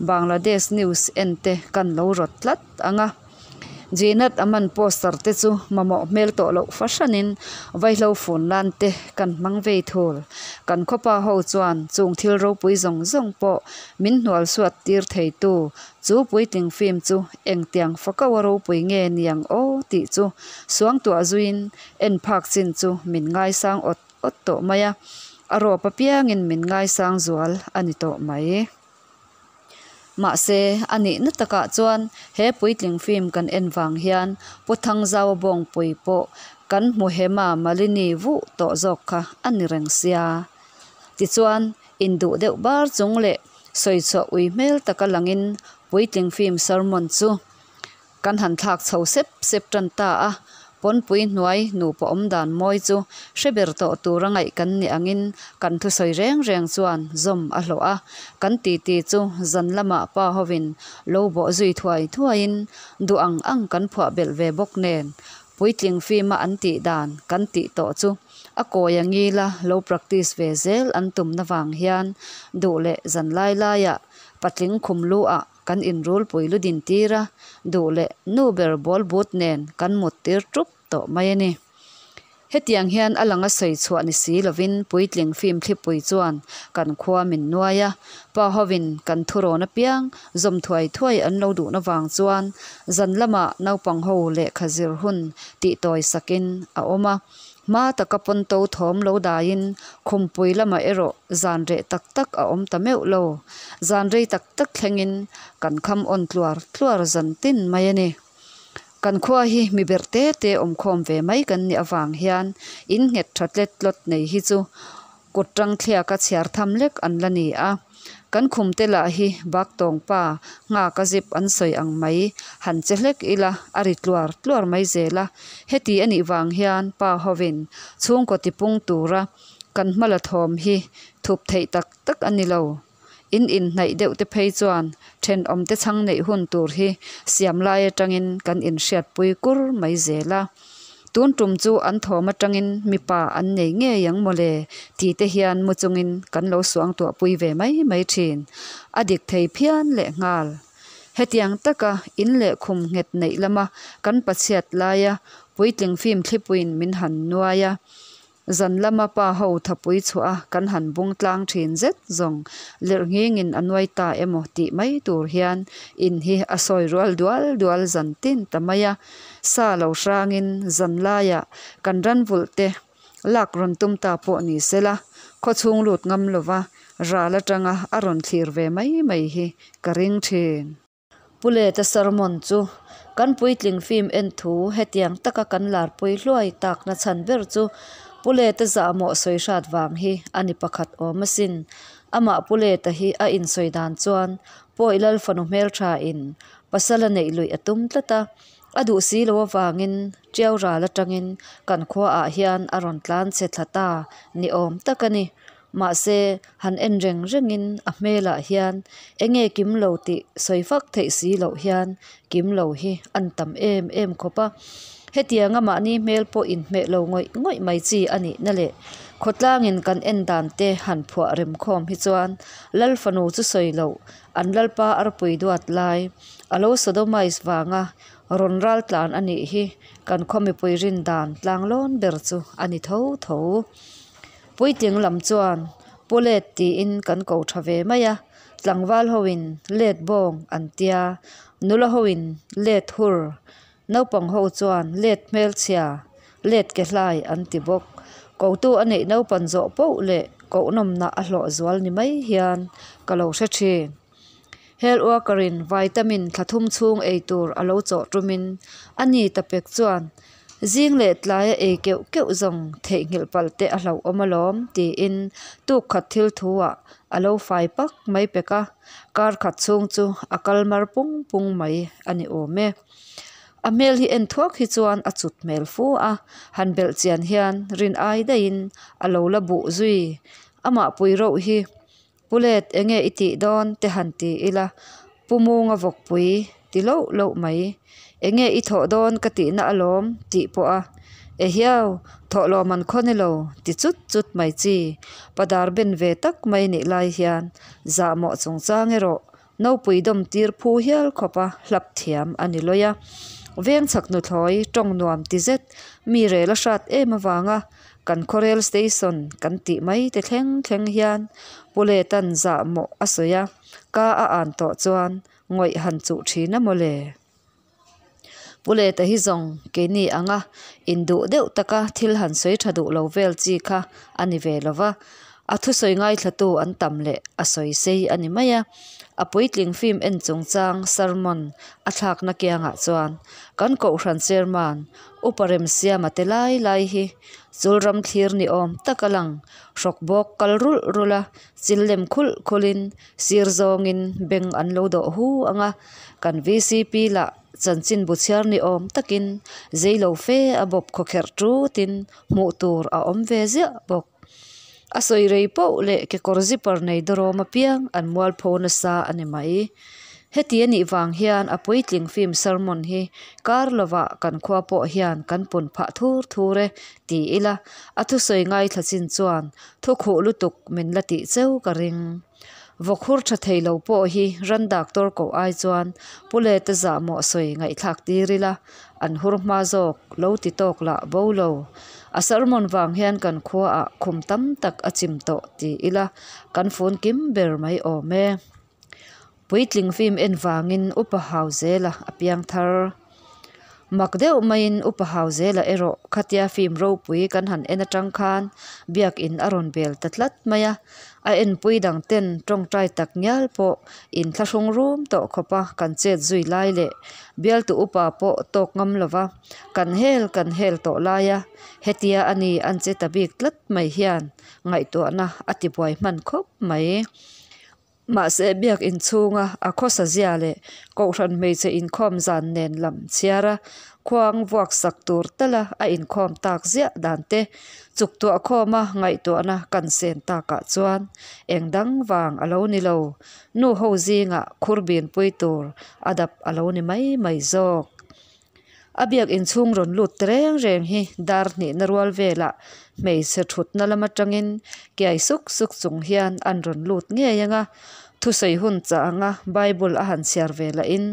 Bangladesh news en te kan lo rawt tlat ang a. Zinat a man poster te chu mamawh hmel tawh loh fahranin vaihlo fun lan te kan hmang vei thul. Kan khawpa ho chuan chung thil ropui zawng zawng pawh min hnual suat tir theitu chu puitling film chu engtiang fakau a ropui nge niang aw tih chu suangtuah zuiin en phak chin chu min ngaisang awt awt tawh mai a, a rawp apiangin min ngaisang zual a ni tawh mai. Mahse, a nihna takah chuan he puitling film kan en vang hian Pu Thangzaua Bawngpui pawh kan hmu Hema Malini vuh tawh zawk kha a ni reng sia. Tichuan, induh deuh bar chung leh sawichhuah ui hmel taka langin puitling film sermon chu Kan han thlak chho sep sep tan ta a, pawnpui hnuai nupa awm dan mawi chu hre ber tawh tura ngaih kan nih angin kan thusawi reng reng chuan zawm a hlawh a, kan titi chu zan lamah pa hovin lo bawh zui thuai thuaiin duh ang ang kan phuah belh ve bawk nen puitling fima an tih dan kan tih tawh chu a kawi a ngila lo practice ve zel an tumna vang hian duh leh zan lai laiah patling khum lu ah Kan inrulpui lu din tir a, duh leh nu ber ball but nen kan mut tir tup tawh mai a ni. Hetiang hian a lang a sawi chhuah ni si lovin puitling film thlipui chuan kan khua min nuai a, pa hovin kan thurawn apiang zawm thuai thuai an lo duhna vang chuan zan lamah naupang ho lehkha zir hun tih tawi sakin a awm a. Hma taka pawnto thawm lo daiin khumpui lamah erawh zan reh tak tak a awm ta meuh lo. Zan rei tak tak thlengin kan kham awn tluar tluar zan tin mai a ni. Kan khua hi mi berh te te awmkhawm ve mai kan nih avang hian in nghet tha tlet tlawt nei hi chu Kut tang thliaka chhiar tham lek an la ni a, kan khum te lah hi bak tawng pa nghak a zip an sawi ang mai han che hlek ila a ri tluar tluar mai zel a, heti a nih vang hian pa hovin chhungkaw tipung tura kan hmala thawm hi thup theih tak tak a ni lo. In inhnaih deuh te phei chuan thenawm te chhang neih hun tur hi siam lai atangin kan inhriatpui kur mai zel a. Tun tum chu an thawm atangin mipa an nei ngei ang mawle ti te hian mu chungin kan lo suangtuah pui ve mai mai thin. A dik thei phian lehnghal. Hetiang taka in leh khum nghet neih lama kan pachhiat laia puitling film thlipuiin min han nuai a, zan lama pa ho thapui chhuah a kan han bung tlang thin zet zawng lerh nghingin a nuai ta emaw tih mai tur hian in hi a sawi rual dual dual zan tin ta mai a. Sa lo hrangin zan laiah kan ran vulh te lak rawn tum ta pawh ni sela, khawchhung lut ngam lova ral atanga a rawn thlir ve mai mai hi ka ring thin. Pu Leta sermon chu kan puitling film en thu hetiang taka kan larpui hluai takna chhan ber chu Pu Leta zahmawh sawi hrat vang hi a ni pakhat awm asin. Amah Pu Leta hi a insawi dan chuan Pawi Lal fanu hmeltha in pasal a neih luih a tum tlat a, a duh si lo avangin Tiau ral atangin kan khuaah hian a rawn tlan chhe thla ta ni awm tak a ni. Mahse, han en reng rengin a hmelah hian enge kim lo tih sawi fak theih si loh hian kim lo hi an tam em em khawp a. Hetianga mahni hmel pawh inhmeh lo ngawih ngawih mai chi a nihna leh khawtlangin kan en dan te han phuah rem khawm hi chuan Lal fanu chu sawi loh an Lalpa arpui duat lai a lo sodomize vanga rawn ral tlan a nih hi kan khaw mipui rin dan tlanglawn ber chu a ni tho tho. Puitling lam chuan Pu Let tiin kan ko tha ve mai a, tlangval hoin Let bawng an tia, nula hoin Let hur, naupang ho chuan Let hmelchhia, Let ke hlai an ti bawk. Kotu a neih naupan zawh poh leh kohnawmna a hlawh zual ni mai hian ka lo hre thin. Health worker in vitamin thla thum chhung ei tur a lo chawh tumin a ni ta pek chuan zing leh tlaia ei keuh keuh zawng theihnghilh palh te a hlauhawm alawm tiin tuk khat thil thu ah a lo fai pak mai pek a, kar khat chhung chu a kal mar pung pung mai a ni awm e. A hmel hi en thuak hi chuan a chut hmel fu a, han belh chian hian rin ai daihin a lo la buh zui. Amah pui reuh hi Pu Let, enge i tih dawn te han ti ila, Pu Munga vawkpui ti loh loh mai. Enge i thawh dawn ka tihna alawm tih pawh a, Ehiau, thawh lawm an khaw ni lo ti chut chut mai chi, padar ben ve tak mai nih lai hian zahmawh chungchang erawh Nopui dawm tir phu hial khawpa hlap thiam a ni lawi a. Veng chhak nuthlawi tawng nuam ti zet mi rel a hrat em avanga kan khaw rel station kan tih mai te thleng thleng hian Pu Letan zah mawh a sawi a, ka a an tawh chuan ngawih han chuh thin a mawle. Pu Leta hi zawng keini anga induh deuh taka thil han sawi tha duh lo vel chi kha a ni ve lo va, a thusawi ngaithlatu an tam leh a sawi sei a ni mai a. A puitling film en chungchang sermon a thlakna kiangah chuan kan kohhran chairman Upa Remsiama te lai lai hi chulram thlir ni awm tak a lang hrawk bawk kal rulh rulh a, chil lem khulh khulhin sir zawngin beng an lo dawh hu ang a, kan vcp lah chanchin bu chhiar ni awm takin zei lo fe a bawp khawkherh tutin hmuh tur a awm ve ziah bawk. A sawi rei poh leh kekawr zipper nei dawrawm apiang an mualpho nasa a ni mai. Heti a nih vang hian a puitling film sermon hi kar lovah kan khua pawh hian kan pun phah thur thur e ti ila a thusawi ngaithla chin chuan thu khuh lutuk min la tih cheu ka ring. Vawkhur tha thei lo pawh hi ran doctor koh ai chuan Pu Leta zahmawh sawi ngaihthlak tir ila an hur hma zawk lo ti tawk lah bo lo. A sermon vang hian kan khuaah khum tam tak a chim tawh ti ila kan fun kim ber mai awm e. Puitling film en vangin Upa Hau Zela a piang thar. Mak deuh maiin Upa Hau Zela erawh khatia film ropui kan han en atang khan biakin a rawn bel ta tlat mai a. A enpui dang ten tawngtai tak ngial pawh inthlahrung rum tawh khawpa kan chet zui lai leh bialtu upa pawh tawk ngam lova kan hel kan hel tawh laia hetia a ni an che ta bik tlat mai hian ngaihtuahna a tibuai hman khawp mai. Mahse biakin chhunga a khawsa zia leh kohhran hmeichhe inkhawm zan nen lam chhiar a, khuang vuak sak tur tala a inkhawm tak ziah dan te chuk tuah khawma ngaihtuahna kan sen takah chuan eng dang vang a lo ni lo, nu ho zingah khur binpui tur a dap a lo ni mai mai zawk. A biak inchhung rawn lut ta reng reng hi dar hnihna rual velah hmeichhe thutna lam atangin kiai suk suk chung hian an rawn lut ngei ang a, thusawi hun changa bible a han chhiar ve lahin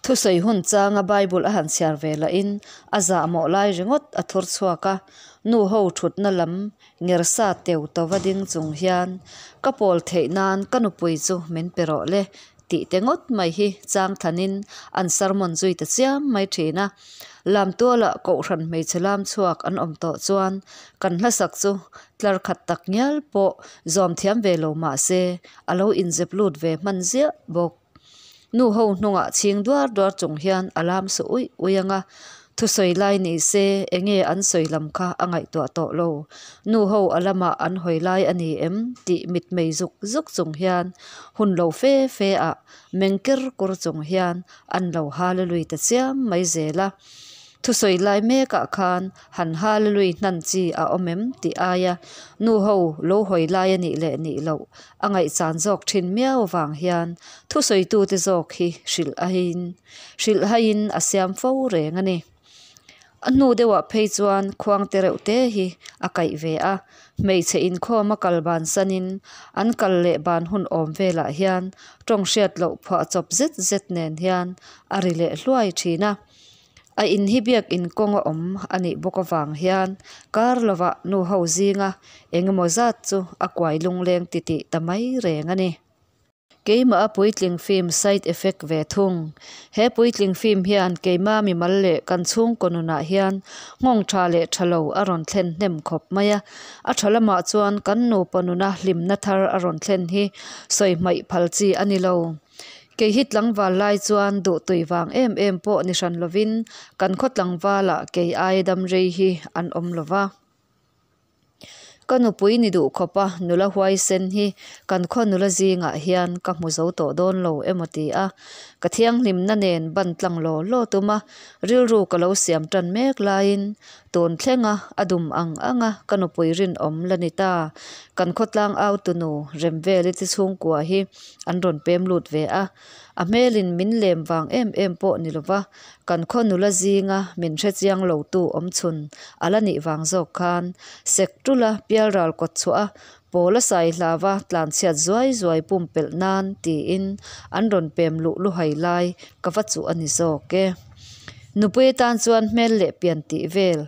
Thusawi hun changa Bible a han chhiar ve lahin a zahmawh lai ringawt a thur chhuak a, nu ho thutna lam nger sa teu tova ding chung hian ka pawl theih nan ka nupui chu min pe rawh le tih te ngawt mai hi chang thanin an sermon zui ta chiam mai thin a. Lamtualah kohhran hmeichhe lam chhuak an awm tawh chuan kan hlasak chu tlar khat tak ngial pawh zawm thiam ve lo mah se a lo inzep lut ve hman ziah bawk. Nu ho hnungah chhing duar duar chung hian a lam su uih uih ang a, thusawi lai ni se enge an sawi lam kha a ngaihtuah tawh lo. Nu ho a lamah an hawi lai a ni em tih mitmei zuk zuk chung hian hun lo fe fe ah meng ker kur chung hian an lo hallelui ta chiam mai zel a. Thusawi lai mekah khan han hallelui hnan chi a awm em tih aia nu ho lo hawi lai a nih leh nih loh a ngaihchan zawk thin miau avang hian thusawitute zawk hi hrilh aiin hrilh haiin a siam fo reng a ni. A hnu deuhah phei chuan khuang te reuh te hi a kaih ve a, hmeichhe inkhawm a kal ban sanin an kal leh ban hun awm velah hian tawng hriat loh phuah chawp zet zet nen hian a ri leh hluai thin a. A in hi biak in kawng a awm a nih bawk avang hian kar lovah nu ho zinga eng emaw zat chu a kuai lungleng titih ta mai reng a ni. Keimah a puitling film side effect ve thung. He puitling film hian keima mimal leh kan chhungkaw nunah hian nghawng tha leh tha lo a rawn thlen hnem khawp mai a. A tha lamah chuan kan nupa nuna hlimna thar a rawn thlen hi sawi hmaih phal chi a ni lo. Kei hi tlangval lai chuan duhtui vang em em pawh ni hran lovin kan khaw tlangvalah kei aia dam rei hi an awm lo va. Ka nupui ni duh khawp a, nula huaisen hi kan khaw nula zingah hian ka hmu zo tawh dawn lo emaw ti a, ka thianghlimna nen ban tlang law law tum a, rilru ka lo siam tan mek laiin tun thlenga a dum ang anga ka nupui rinawm la ni ta. Kan khawtlang au tunu Remveli te chhungkua hi an rawn pem lut ve a, a hmelin min lem vang em em pawh ni lova, kan khaw nula zinga min hre chiang lo tu awm chhun a la nih vang zawk khan sek tula pialral kawt chhuah a pawl a sai hlava tlan chhiat zuai zuai pumpelh nan tiin an rawn pem luh luhai lai ka va chuh a ni zawk e. Nupui tan chuan hmel leh pian tih vel,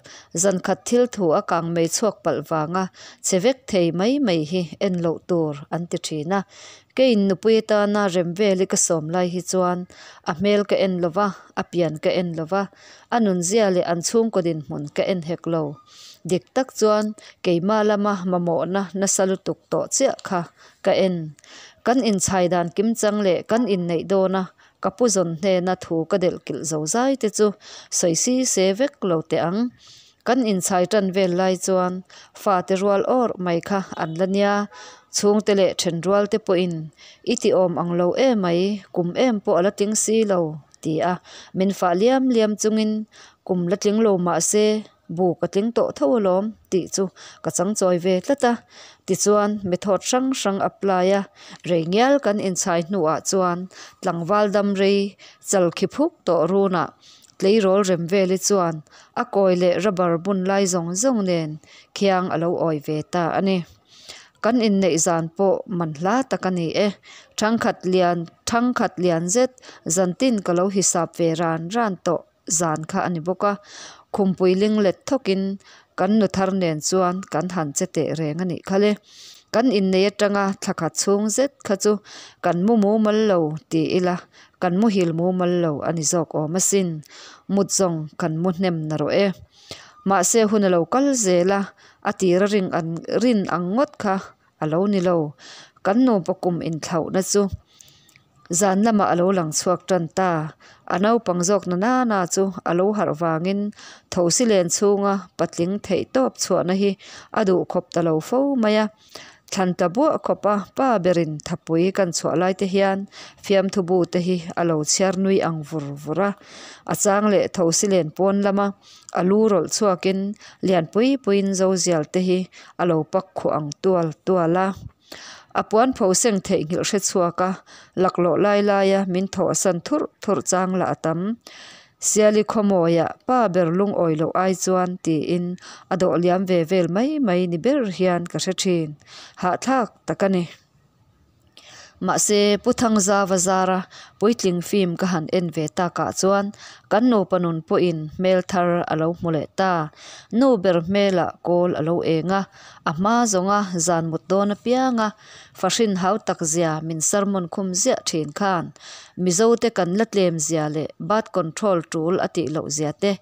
zan khat thil thu a kang mei chhuak palh vanga che vek thei mai mai hi en loh tur an ti thin a. Keiin nupui tana rem vel i ka sawm lai hi chuan a hmel ka en lo va, a pian ka en lo va, a nunzia leh an chhungkaw dinhmun ka en hek lo. Dik tak chuan keimah lama mamawhna nasa lutuk tawh chiah kha ka en. Kan inchhai dan kimchang leh kan inneih dawna Ka pu zawn hnena thu ka delh kilh zo zai te chu sawi si se vek lo teh ang. Kan inchhai tan vel lai chuan fate rual awr mai kha an la nia, chhungte leh then rual te pawhin i ti awm ang lo emai, kum em pawh a la tling si lo ti a min fah liam liam chungin kum la tling lo mah se Bu ka tling tawh tho alawm tih chu ka chang chawi ve tlat a. Tichuan method hrang hrang apply a, rei ngial kan inchhai hnuah chuan tlangval dam rei chal khi phuk tawh runah tleirawl rem veli chuan a kawi leh rubber bun lai zawng zawng nen khiang a lo awi ve ta a ni. Kan inneih zan pawh man hla tak a ni e. Thangkhat lian thangkhat lian zet zantin ka lo hisap ve ran ran tawh. Zan kha a ni bawk a, khumpui ling let thawkin kan nu thar nen chuan kan han che teh reng a nih kha le. Kan innei atanga thla khat chhung zet kha chu kan mu mumal lo ti ila, kan muhil mumal lo a ni zawk awm asin. Mut zawng kan mu hnem na rawh e. Mahse hun a lo kal zel a, a tira ring an rin ang ngawt kha a lo ni lo. Kan nupa kum inthlauhna chu zan lamah a lo lang chhuak tan ta. A naupang zawk na nana chu a lo harh vangin thosi len chhunga patling theih tawp chhuahna hi a duh khawp ta lo fo mai a. Thlan ta buah khawp a pa berin thapui kan chhuah lai te hian fiamthu bu te hi a lo chhiar nui ang vur vur a. A chang leh thosi len pawn lama a lu rawlh chhuakin lian pui puiin zozial te hi a lo pak khuh ang tual tual a. A puanpho seng theihnghilh hre chhuak a, laklawh lai laia min thawhsan thurh thurh chang lah a tam. Siali khawmawia pa ber lungawi loh ai chuan tiin a dawh liam ve vel mai mai ni ber hian ka hre thin. Hahthlak tak a ni. Mahse, Pu Thangzava zara puitling film ka han en ve takah chuan kan nupa nun pawhin hmel thar a lo hmu leh ta. Nu ber hmelah kawl a lo eng a, a hma zawnga zan mut dawn apianga fahrin hau tak zia min sermon khum ziah thin khan Mizote kan la tlem zia leh birth control tul a tih loh zia te,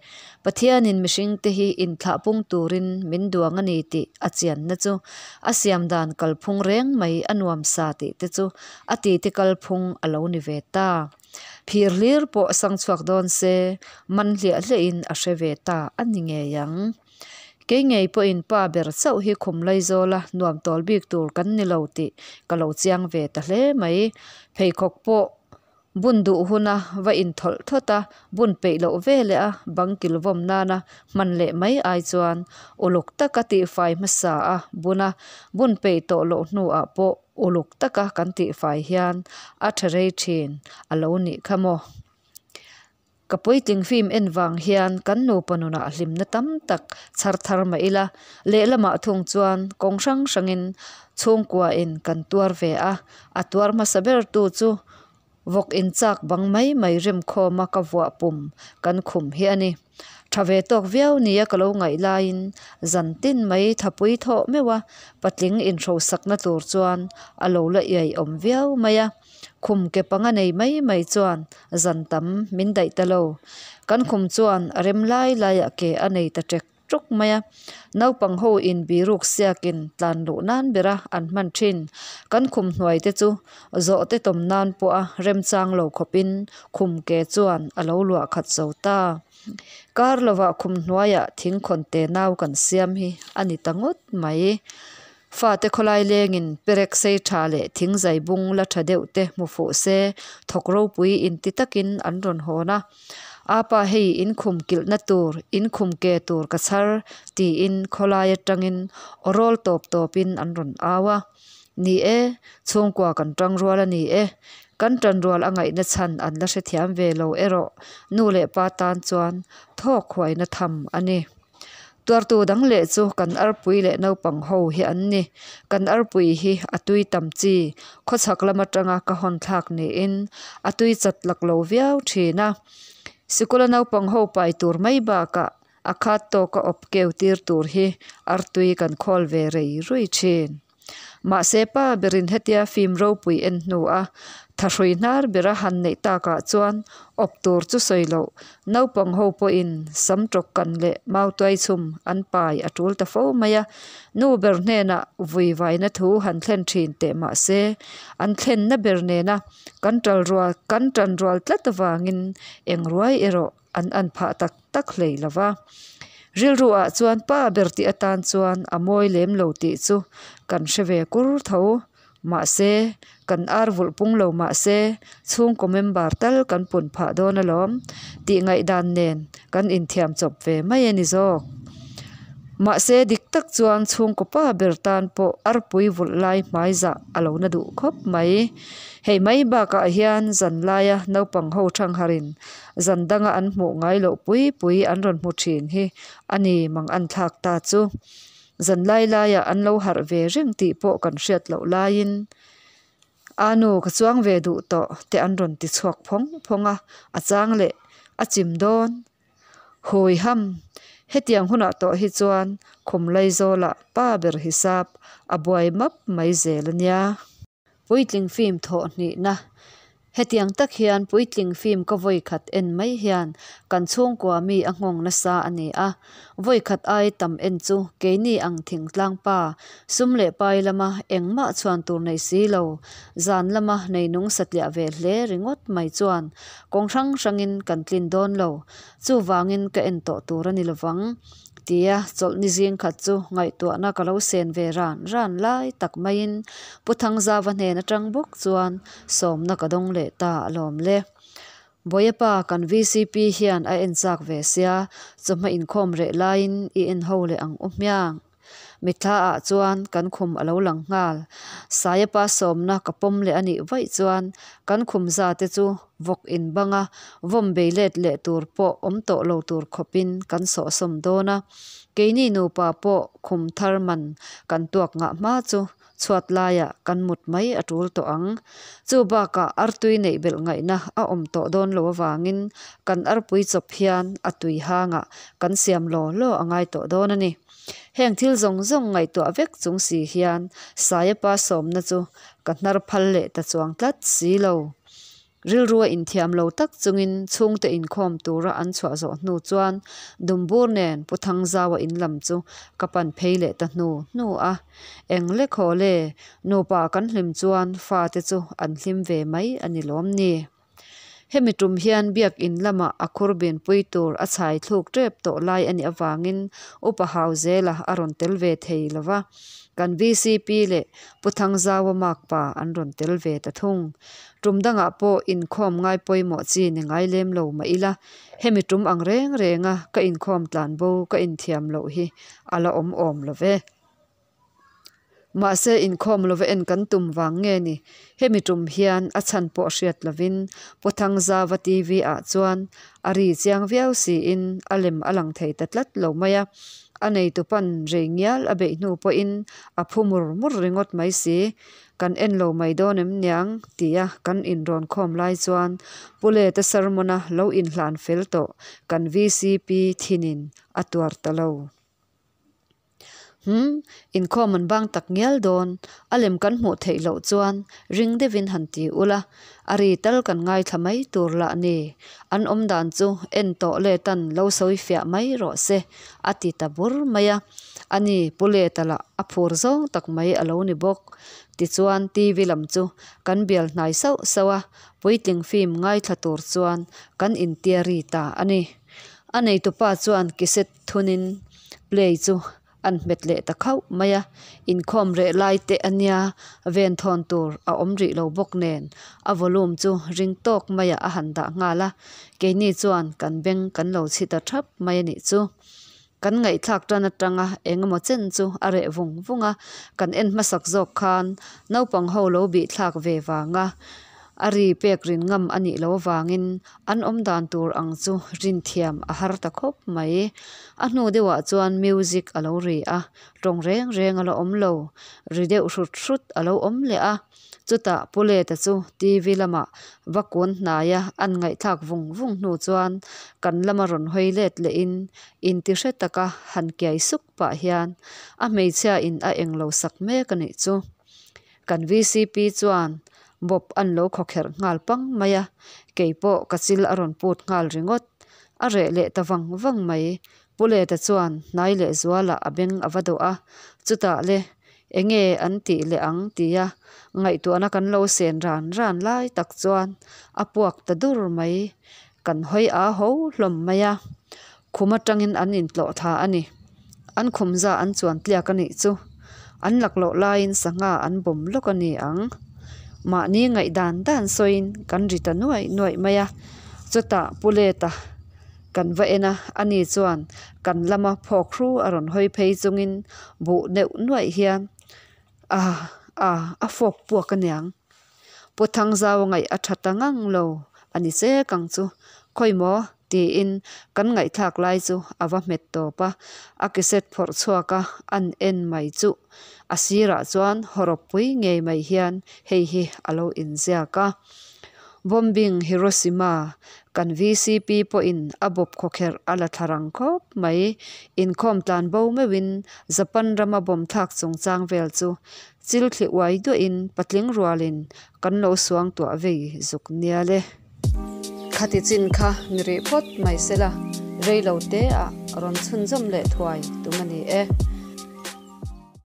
Pathianin mihringte hi inthlah pung turin min duang a ni tih a chianna chu a siam dan kalphung reng mai a nuam sa tih te chu a titi kalphung a lo ni ve ta. Phir hlir pawh sang chhuak dawn se man hliah hliahin a hre ve ta a ni ngei ang. Kei ngei pawhin pa ber chauh hi khum Laizawla nuam tawl bik tur kan ni lo tih ka lo chiang ve ta hle mai. Pheikhawk pawh bun duh huna va inthawlh thawt a, bun peih loh ve leh a bang kilvawm nana hman leh mai ai chuan uluk taka tihfai hmasa a bun a, bun peih tawh loh hnuah pawh uluk taka kan tihfai hian a tha rei thin a lo nih kha maw. Ka puitling film en vang hian kan nupa nunah hlimna tam tak chhar thar mah ila, lehlamah thung chuan kawng hrang hrangin chhungkuain kan tuar ve a, a tuar hmasa bertu chu vawk inchak bang mai mai remkhawma ka vuah pum kan khum hi a ni. Tha ve tawk viau nia ka lo ngaih laiin zan tin mai thapui thawh meuh a, patling inhrosakna tur chuan a lo la iai awm viau mai a. Khum ke panga nei mai mai chuan zan tam min daih ta lo. Kan khum chuan a rem lai laiah ke a nei ta ṭek ṭuk mai a. Naupang ho in biruk siakin tlan luh nan bera an hman ṭhin. Kan khum hnuai te chu zawhte tawm nan pawha remchang lo khawpin khum ke chuan a lo luah khat zo ta. Kar lovah khum hnuaiah thingkhawn te nau kan siam hi a ni ta ngawt mai. Fate khawlai lengin perek sei tha leh thing zai bung la tha deuh te hmu fuh se thawk ropui inti takin an rawn hawn a. Apa hei in khum kilhna tur, in khum ke tur ka chhar tiin khawlai atangin aw rawl tawp tawpin an rawn au a. Ni e, chhungkua kan tang rual a ni e. Kan tanrual a ngaihna chhan an la hrethiam ve lo erawh nu leh pa tan chuan thawk huaina tham a ni. Tuartu dang leh chu kan arpui leh naupang ho hi an ni. Kan arpui hi a tui tam chi, khawchhak lam atanga ka hawn thlak niin a tui chat lak lo viau thin a. Sikula naupang ho pai tur mai bakah a khat tawka awp keu tir tur hi artui kan khawl ve rei rui thin. Mahse pa berin hetia fim ropui en hnu a thahrui hnar bera han neih takah chuan awp tur chu sawi loh. Naupang ho pawhin sam tawk kan leh mautuai chhum an pai a tul ta fo mai a, nu ber hnenah vui vaina thu han thlen thin teh mahse an thlenna ber nena kan talrual kan tanrual tlat avangin eng ruai erawh an an phah tak tak hlei lo va. Rilru ah chuan pa ber tih atan chuan a mawi lem lo tih chu kan hre ve kur tho. Mahse, kan ar vulh pung lo mahse, chhungkaw member tal kan pun phah dawn alawm tih ngaihdan nen kan inthiam chawp ve mai a ni zawk. Mahse, dik tak chuan chhungkaw pa ber tan pawh arpui vulh lai hmai zah a lo na duh khawp mai. Hei mai bakah hian zan laia naupang ho thangharin zan danga an hmuh ngai loh pui pui an rawn hmu thin hi a ni mang an thlak ta chu. Zan lai laiah an lo harh ve reng tih pawh kan hriat loh laiin A nu ka chuang ve duh tawh te an rawn ti chhuak phawng phawng a, a chang leh a chim dawn. Hui ham, hetiang hunah tawh hi chuan khum Laizawlah pa ber hisap a buai map mai zel a nia. Puitling film thawh hnihna Hetiang tak hian puitling film ka vawi khat en mai hian kan chhungkua mi a nghawng nasa a ni a. Vawi khat ai tam en chu keini ang thingtlang pa, sum leh pai lama engmah chhuan tur nei si lo, zan lama neinung satliah ve hle ringawt mai chuan kawng hrang hrangin kan tlin dawn lo. Chuvangin ka en tawh tur a ni lovang. Tia chawlhni zing khat chu ngaihtuahna ka lo sen ve ran ran lai tak maiin Pu Thangzava hnen atang bawk chuan sawmna ka dawng leh ta alawm le. Bawiapa kan vcp hian a en chak ve sia, chawhma inkhawm reh laiin i en ho leh ang u hmiang. Mitthla ah chuan kan khum a lo lang nghal. Saiapa sawmna ka pawm leh a nih vaih chuan kan khum za te chu vawk in banga vawm bei let leh tur pawh awm tawh lo tur khawpin kan sawhsawm dawn a. Keini nupa pawh khum thar man kan tuak ngah hma chu chhuat laiah kan mut mai a tul tawh ang. Chu bakah artui neih belh ngaihna a awm tawh dawn lo avangin kan arpui chawp hian a tui hangah kan siam law law a ngai tawh dawn a ni. Heng thil zawng zawng ngaihtuah vek chung si hian Saiapa sawmna chu ka hnar phal leh ta chuang tlat si lo. Rilrua inthiam lo tak chungin chhungte inkhawm tura an chhuah zawh hnu chuan Dumbur nen Pu Thangzaua in lam chu ka pan phei leh ta hnu hnu a. Eng lek haw le, nupa kan hlim chuan fate chu an hlim ve mai a ni lawm ni. Hemi tum hian biak in lamah a khur binpui tur a chhai thluk tep tawh lai a nih avangin Upa Hauzela a rawn tel ve thei lo va, kan vcp leh Pu Thangzaua makpa an rawn tel ve ta thung. Tum dangah pawh inkhawm ngai pawimawh chi ni ngai lem lo mah ila, hemi tum ang reng renga ka inkhawm tlan bo ka inthiam loh hi a la awm awm lo ve. Mahse inkhawm lova en kan tum vang nge ni? Hemi tum hian a chhan pawh hriat lovin Pu Thangzava TV ah chuan a ri chiang viau siin a lem a lang thei ta tlat lo mai a. A neitu pan rei ngial a beih hnu pawhin a phu mur mur ringawt mai si. Kan en lo mai dawn em niang? tia kan inrawn khawm lai chuan Pu Leta sermon-a lo inhlan fel tawh kan vcp thinin a tuar ta lo. Umm, inkhawm an bang tak ngial dawn, a lem kan hmuh theih loh chuan ring deuhin han ti ula, a ri tal kan ngaithla mai tur lah ni. An awm dan chu en tawh letan lo sawi fiah mai rawh se, a ti ta bur mai a. Ani Pu Leta lah a phur zawng tak mai a lo ni bawk. Tichuan TV lam chu kan bial hnai sauh sauh a, puitling film ngaithla tur chuan kan intiari ta a ni. A neitupa chuan kiset thunin play chu an hmet leh ta khauh mai a, inkhawm reh lai te a nia, ven thawn tur a awm rih lo bawk nen a volume chu ring tawk maiah a han dah nghal a, keini chuan kan beng kan lo chhi ta thap mai a nih chu. Kan ngaihthlak tan atanga eng emaw chen chu a reh vung vung a, kan en hmasak zawk khan naupang ho lo bih thlak ve vanga a ri pek rin ngam a nih loh avangin An awm dan tur ang chu rinthiam a har ta khawp mai. A hnu deuhah chuan music a lo ri a, tawng reng reng a la awm lo. Ri deuh hrut hrut a lo awm leh a. Chutah Pu Leta chu TV lamah va kun hnaia an ngaihthlak vung vung hnu chuan kan lama rawn hawi let lehin inti hre taka han kiai suk pah hian a hmeichhia in a englo sak mek a nih chu. Kan vcp chuan bawp an lo khawkherh nghal pang mai a, kei pawh ka chil a rawn put nghal ringawt. A reh leh ta vang vang mai. Pu Leta chuan hnai leh zualah a beng a va dawh a, chutah le enge an tih leh ang tia ngaihtuahna kan lo sen ran ran lai tak chuan a puak ta dur mai. Kan hawi a ho hlawm mai a, khum atangin an intlawh thla a ni. An khum za an chuan tliak a nih chu. An lakloh laiin sangha an bawm lawk a ni ang. Mahni ngaih dan dan sawiin kan ri ta nuaih nuaih mai a. Chutah Pu Leta kan va en a, ani chuan kan lama phawk hru a rawn hawi phei chungin buh neuh nuaih hian a a a fawk puak a niang. Pu Thangzau ngaih a tha ta ngang lo a ni chek ang chu. Khawi maw? tiin kan ngaihthlak lai chu a va hmet tawp a, a kiset phawrh chhuak a an en mai chuh. A sirah chuan hawrawp pui ngei mai hian hei hi a lo inziak a. Bombing Hiroshima kan vcp pawhin a bawp khawkherh a la thla rang khawp mai. Inkhawm tlan bo meuhin Japan rama bomb thlak chungchang vel chu Chil thli uai duahin patling rualin kan lo suang tuah vei zuk nia le. Khati chin kha ni rih phawt mai sela, rei lo te ah rawn chhunzawm leh thuai tum a ni e.